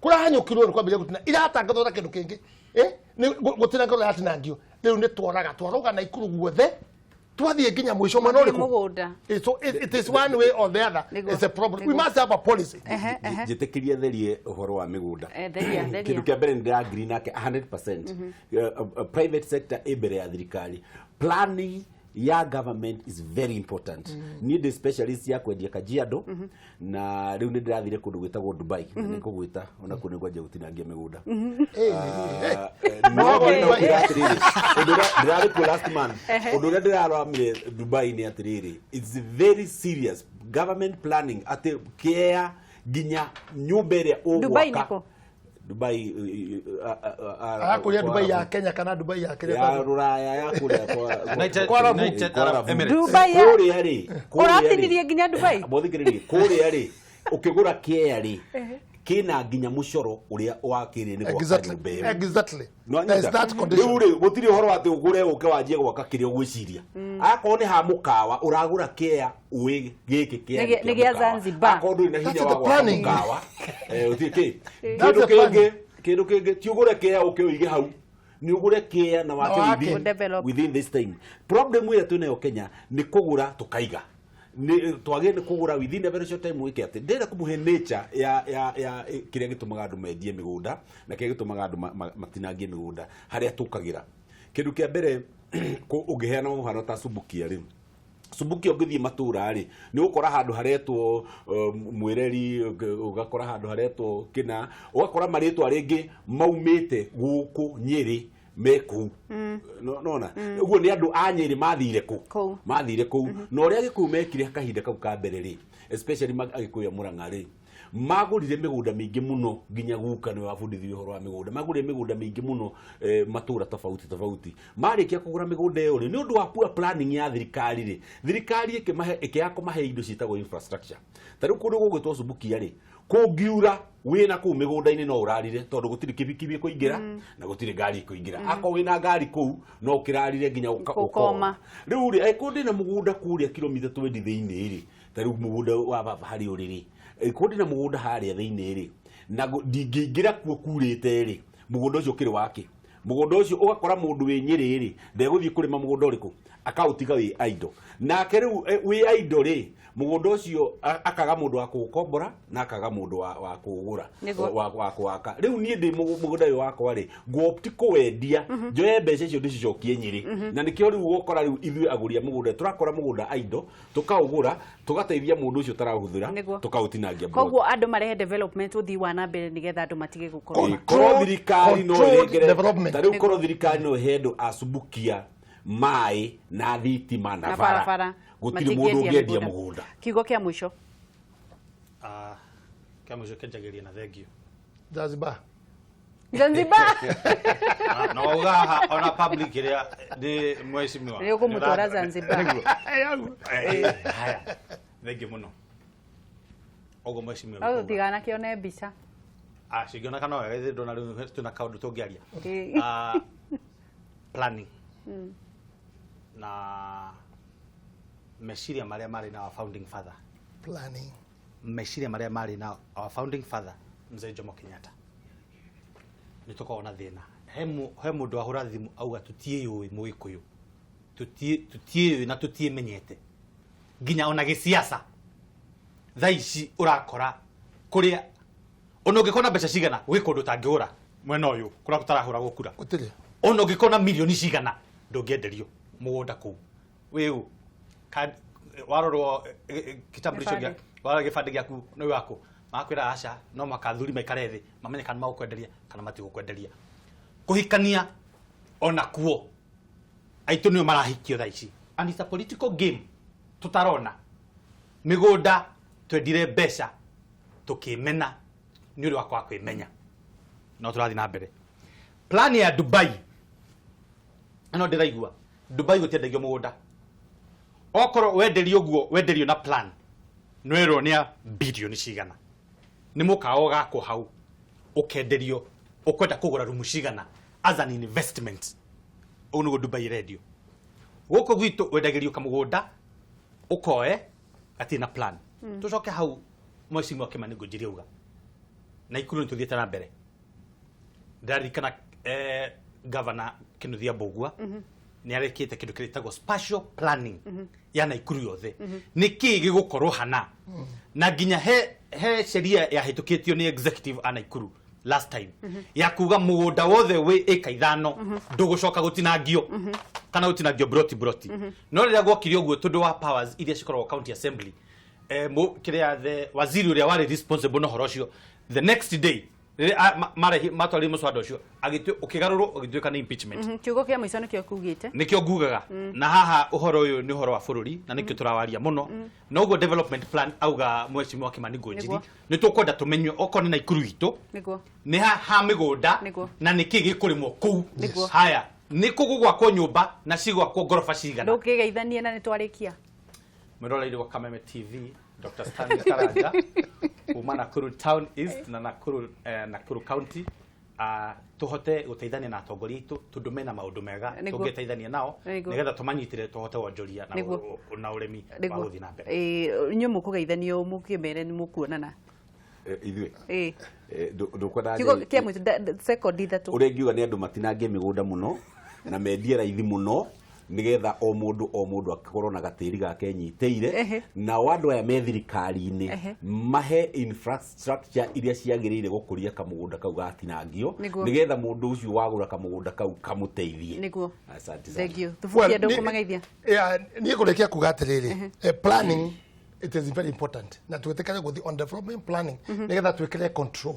kũrahanyũkirwo nĩ kwambĩrĩria gũtina iratangathwo na kĩndũ kĩngĩ, nĩ gũtinangio iratinangio. Rĩu nĩ tworaga twarũga na ikuru guothe, twathiĩ nginya mũico mwena ũrĩkũ? Mũgũnda. So it is one way or the other. It's a problem. We must have a policy. Njĩtĩkĩrie therie ũhoro wa mĩgũnda. Theria, theria. Kĩndũ kĩa mbere, nĩ ndĩragree nake 100%. Private sector ĩ mbere ya thirikari. Planning ya government is very important. Niĩ ndĩ specialist ya kwendia Kajiado, na rĩu nĩ ndĩrathire kũndũ gwĩtagwo Dubai, na nĩ kũgwĩta ona kuo nĩ kwanjia gũtinangia mĩgũnda. No ngwenda gũkwĩra atĩrĩrĩ, ũndũ ũrĩa ndĩrarĩ kuo last month, ũndũ ũrĩa ndĩraramire Dubai nĩ atĩrĩrĩ, it's very serious government planning, atĩ kĩa nginya nyũmba ĩrĩa Dubai ũgwaka. Nĩkũ? Dubai. Arakũria Dubai ya Kenya kana Dubai ya kĩrĩa? Ya rũraya, ya kũrĩa United- kwa Arabu. United Kwa Arab Arabu. Emirates. Dubai ya- Kũrĩa rĩ, kũrĩa rĩ, Ũratinirie nginya Dubai? Mũthikĩrĩrie, kũrĩa rĩ, ũkĩgũra kĩea rĩ, kĩna nginya mũcoro ũrĩa wakĩrĩ nĩ gwaka nyũmba ĩyo. There's that condition. Rĩu rĩ, gũtirĩ ũhoro wa atĩ ũgũre ũke wanjie gwaka kĩrĩa ũgwĩciria. Akorwo nĩ ha mũkawa ũragũra kĩea, ũĩ gĩkĩ kĩea Nĩ gĩa mũkawa. Zanzibar. Akorwo ndũrĩ na hinya That's wa the gwaka planning. mũkawa, gũtirĩ kĩ. That's Kĩndũ the planning. kĩngĩ, kĩndũ kĩngĩ ti ũgũre kĩea ũke ũige hau, nĩ ũgũre kĩea na wake wake. Develop. Within this time. Problem ĩrĩa twĩnayo Kenya nĩ kũgũra tũkaiga, nĩ twagĩrĩire nĩ kũgũra within a very short time. Wĩke atĩ ndĩrenda kũmũhe nature ya kĩrĩa gĩtũmaga andũ mendie mĩgũnda na kĩrĩa gĩtũmaga andũ matinangie mĩgũnda harĩa tũkagĩra. Kĩndũ kĩa mbere, ũngĩheana mũhano ta Subukia rĩ, Subukia ũngĩthiĩ matũra rĩ, nĩ ũgũkora handũ haretwo Mwĩreri, ũgakora handũ haretwo Kĩna, ũgakora marĩtwa rĩngĩ maumĩte gũkũ Nyĩrĩ me kũu. Nona ũguo nĩ andũ a Nyĩrĩ mathire kũ? Kũu. Mathire kũu. Na ũrĩa Agĩkũyũ mekire kahinda kau ka mbere rĩ, especially Agĩkũyũ a Mũrang'a rĩ, magũrire mĩgũnda mĩingĩ mũno, nginya guka nĩwe wabundithirie ũhoro wa mĩgũnda. Magũrire mĩgũnda mĩingĩ mũno, matũra tofauti tofauti. Marĩkia kũgũra mĩgũnda ĩyo rĩ, nĩ ũndũ wa poor planning ya thirikari rĩ, thirikari ĩkĩmahe, ĩkĩaga kũmahe indo ciĩtagwo infrastructure. Ta rĩu kũndũ gũgwĩtwo Subukia rĩ, kũngiura wĩna kũu mĩgũnda-inĩ no ũrarire, tondũ gũtirĩ kibikibi ĩkũingĩra na gũtirĩ ngari ĩkũingĩra. Akorwo wĩna ngari kũu no ũkĩrarire nginya ũkoma. Rĩu rĩ, angĩkorwo ndĩna mũgũnda kũrĩa kilomita 20 thĩinĩ rĩ, ta rĩu mũgũnda wa baba harĩa ũrĩ rĩ, angĩkorwo ndĩna mũgũnda harĩa thĩinĩ rĩ, na ndingĩingĩra kuo kurĩte rĩ, mũgũnda ũcio ũkĩrĩ wake? Mũgũnda ũcio ũgakora mũndũ wĩ Nyĩrĩ rĩ, ndegũthiĩ kũrĩma mũgũnda ũrĩkũ, akaũtiga wĩ idle. Nake rĩu wĩ idle rĩ, mũgũnda ũcio akaga mũndũ wa kũũkombora na akaga mũndũ wa kũũgũra, wa kũwaka. Rĩu niĩ ndĩ mũgũnda ũyũ wakwa rĩ, ngũopti kũwendia, njoye mbeca icio ndĩcicokie Nyĩrĩ. Na nĩkĩo rĩu ũgũkora rĩu ithuĩ agũri a mũgũnda tũrakora mũgũnda idle, tũkaũgũra, tũgateithia mũndũ ũcio ũtaraũhũthĩra, tũkaũtinangia plot. Koguo andũ marehe development, ũthii wa na mbere, nĩgetha andũ matige gũkorwo Korwo thirikari no Controlled ĩrengere development. Ta rĩu korwo thirikari no ĩhe andũ a Subukia maĩ na thitima na na bara, barabara, gũtirĩ mũndũ matingĩendia ũngĩendia mĩgũnda. mũgũnda. Kiugo kĩa mũico. Ah, kĩa mũico kĩanjagĩrĩria na thengio. Zanzibar. Zanzibar. Na wauga haha ona public ĩrĩa nĩ mheshimiwa. Nĩ ũkũmũtwara Zanzibar. Nĩguo. Haya, thengio mũno ũguo mheshimiwa. No tũtiganakĩone mbica. Ah, cingĩoneka no wega, ithuĩ ndona rĩu twĩna kaũndũ tũngĩaria. Ah, planning na meciria marĩa marĩ na our founding father, Planning. Meciria marĩa marĩ na our founding father Mzee Jomo Kenyatta, nĩ tũkoragwo na thĩna. He mũndũ wahũra thimũ auga tũtiĩyũĩ, mũgĩkũyũ tũtiĩyũĩ na tũtiĩmenyete nginya ona gĩsiasa. Thaa ici ũrakora kũrĩa ona ũngĩkorwo na mbeca cigana, gwĩ kũndũ ũtangĩgũra mwena ũyũ kũrĩa gũtarahũragwo kura. Gũtirĩ. Ona ũngĩkorwo na milioni cigana, ndũngĩenderio mũgũnda kũu wĩũ. Warorwo kitambulisho gĩa warora gĩbandĩ gĩaku nĩ waku, makwĩra aca, no maka athuri maikare thĩ mamenye kana magũkwenderia kana matigũkwenderia. Kũhikania ona kuo aitũ nĩo marahikio thaa ici, and it's a political game. Tutarona mĩgũnda twendire mbeca tukimena ni ũndũ wa kwaga kwĩmenya. No tũrathiĩ na mbere. Plan ya Dubai ĩno ndĩraigua Dubai gũtiendagio mũgũnda. Okorwo wenderio guo wenderio na plan nwĩrwo nĩ ya bilioni cigana nĩ mũkawa ũgakwo hau ũkenderio ũkwenda kũgũra rumu cigana as an investment. Ũguo nĩguo Dubai ĩrendio. Gũkũ gwitũ wendagĩrio kamũgũnda ũkoe gatirĩ na plan. Tũcoke hau mheshimiwa Kimani Ngunjiri auga Naikuru nĩ tũthiĩte na mbere. Ndĩraririkana Governor Kinuthia Mbugua nĩ arekĩte kĩndũ kĩrĩa spatial planning ya Naikuru yothe. Nĩ kĩĩ gĩgũkorwo hana na nginya he sheria yahĩtũkĩtio nĩ executive a Naikuru last time ya kuga mũgũnda wothe wĩ ĩka 5 ndũgũcoka gũtinangio kana gũtinangio broti broti. No rĩrĩa gwokire ũguo tondũ wa powers iria cikoragwo county assembly kĩrĩa the waziri ũrĩa warĩ responsible na ũhoro ũcio the next day matwarire mũswada ũcio ũkĩgarũrwo ũgĩtuĩka nĩ impeachment. Kiugo kĩa mũico nĩkĩo kuugĩte. Nĩkĩo ngugaga na haha ũhoro ũyũ nĩ ũhoro wa bũrũri na nĩkĩo tũrawaria mũno. Na ũguo development plan auga mheshimiwa Kimani Ngunjiri nĩ tũkwenda tũmenye okorwo nĩ Naikuru itũ nĩ ha mĩgũnda na nĩkĩ gĩkũrĩmwo kũu. Haya nĩ kũ gũgwakwo nyũmba na cigwakwo ngoroba cigana. Ndũkĩgeithanie na nĩtwarĩkia. Mwĩroreire wa Kameme TV Dr. Stanley Karanja kuma Nakuru Town East na Nakuru County. Tuhote guteithania na atongoria itũ tondu mena maundu mega tungiteithania nao nigetha tumanyitire tuhote wonjoria na ũrĩmi wa gũthiĩ na mbere. Inyuĩ mũkũgeithanio mũkĩmere nĩ mũkuonana ithuĩ ndukwenda kiugo kĩa mũico sekondi 3. Ũrĩa ingiuga nĩ andũ matinangie mĩgũnda mũno na mendie raithi mũno nigetha o mũndũ akorwo na gatĩri gake nyitĩire nao andũ aya me thirikari-inĩ mahe infrastructure iria ciagĩrĩire gũkũria kamũgũnda kau gatinangio nigetha mũndũ ũcio wagũra kamũgũnda kau kamũteithie. Nĩguo. Asante sana. Thank you. Tubukie andũ kũmageithia. Niĩ kũrĩkia kuga atĩrĩrĩ, planning it is very important na twĩtĩkĩre gũthiĩ on development planning nigetha twĩkĩre control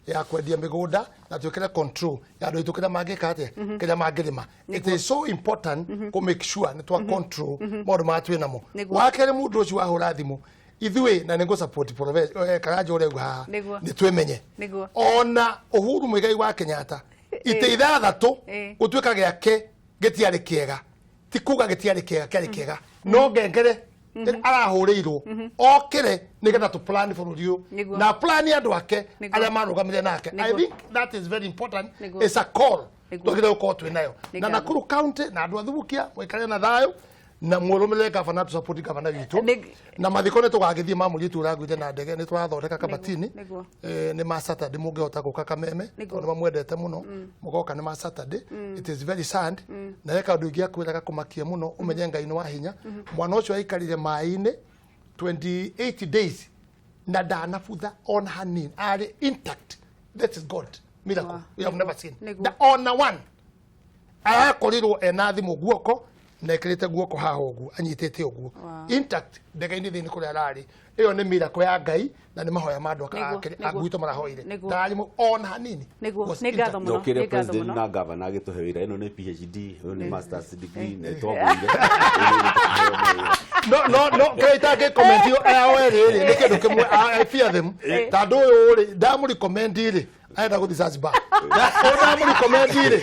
ya kwendia mĩgũnda na twĩkĩre control ya andũ aitũ kĩrĩa mangĩka atĩa kĩrĩa mangĩrĩma. It is so important kũ make sure nĩ twa control maũndũ marĩa twĩ namo. Wa kerĩ mũndũ ũcio wahũra thimũ ithuĩ na nĩngũ support Karanja ũrĩa auga haha nĩ twĩmenye. Ona Uhuru Muigai wa Kenyatta itĩ 6 gũtuĩka gĩake gĩtiarĩ kĩega ti kuga gĩtiarĩ kĩega kĩarĩ kĩega no ngengere arahũrĩirwo okĩre nĩgetha tũ plan bũrũri ũyũ na plan andũ ake arĩa marũgamire nake. I think that is very important. It's a call twagĩrĩirwo gũkorwo twĩ nayo na Nakuru County na andũ a Thubukia mũikare na thayũ na mũrũmĩrĩre gavana tũ support gavana witũ na mathiko nĩ tũgagĩthiĩ ma mũirĩtu ũraguire na ndege nĩ tũrathondeka kabatini nĩ ma Saturday mũngĩhota gũka Kameme tondũ nĩ mamwendete mũno mũgoka nĩ ma Saturday. It is very sad na he kaũndũ ingĩakwĩra gakũmakia mũno ũmenye Ngai nĩ wa hinya. Mwana ũcio aikarire maĩ-inĩ 28 days na ndanabutha ona hanini arĩ intact. That is God miracle we have never seen. Na ona one arakorirwo ena thimũ guoko na ekirite guoko haha ũguo anyitĩte ũguo intact ndege-inĩ thĩinĩ kũrĩa ararĩ. Ĩyo nĩ miracle ya Ngai na nĩ mahoya ma andũ agwitũ marahoire ndarĩ ona hanini. Nĩ ngatho mũno. Nĩ president na governor agĩtũhe wĩra ĩno nĩ PhD ũyũ nĩ masters degree na twagũire. No kĩrĩa itangĩ comment ĩyo erĩ nĩ kĩndũ kĩmwe I fear them tondũ ũyũ rĩ ndamũrecommend rĩ aenda gũthiĩ Zanzibar. Ndamũrecommend rĩ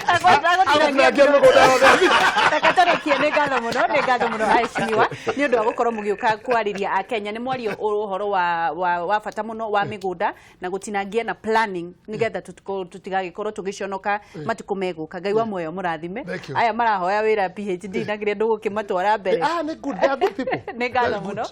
agũtinangia mĩgũnda yothe. Reke tũrĩkie. Nĩ ngatho mũno, nĩ ngatho mũno aheshimiwa nĩ ũndũ wa gũkorwo mũgĩũka kwarĩria Akenya. Nĩ mwario ũhoro wa bata mũno wa mĩgũnda na gũtinangia na planning nĩgetha tũtigagĩkorwo tũgĩconoka matukũ megũka. Ngai wa muoyo mũrathime. Aya marahoya wĩra PhD na kĩrĩa ndũgũkĩmatwara mbere. Nĩ good, they are good people. Nĩ ngatho mũno.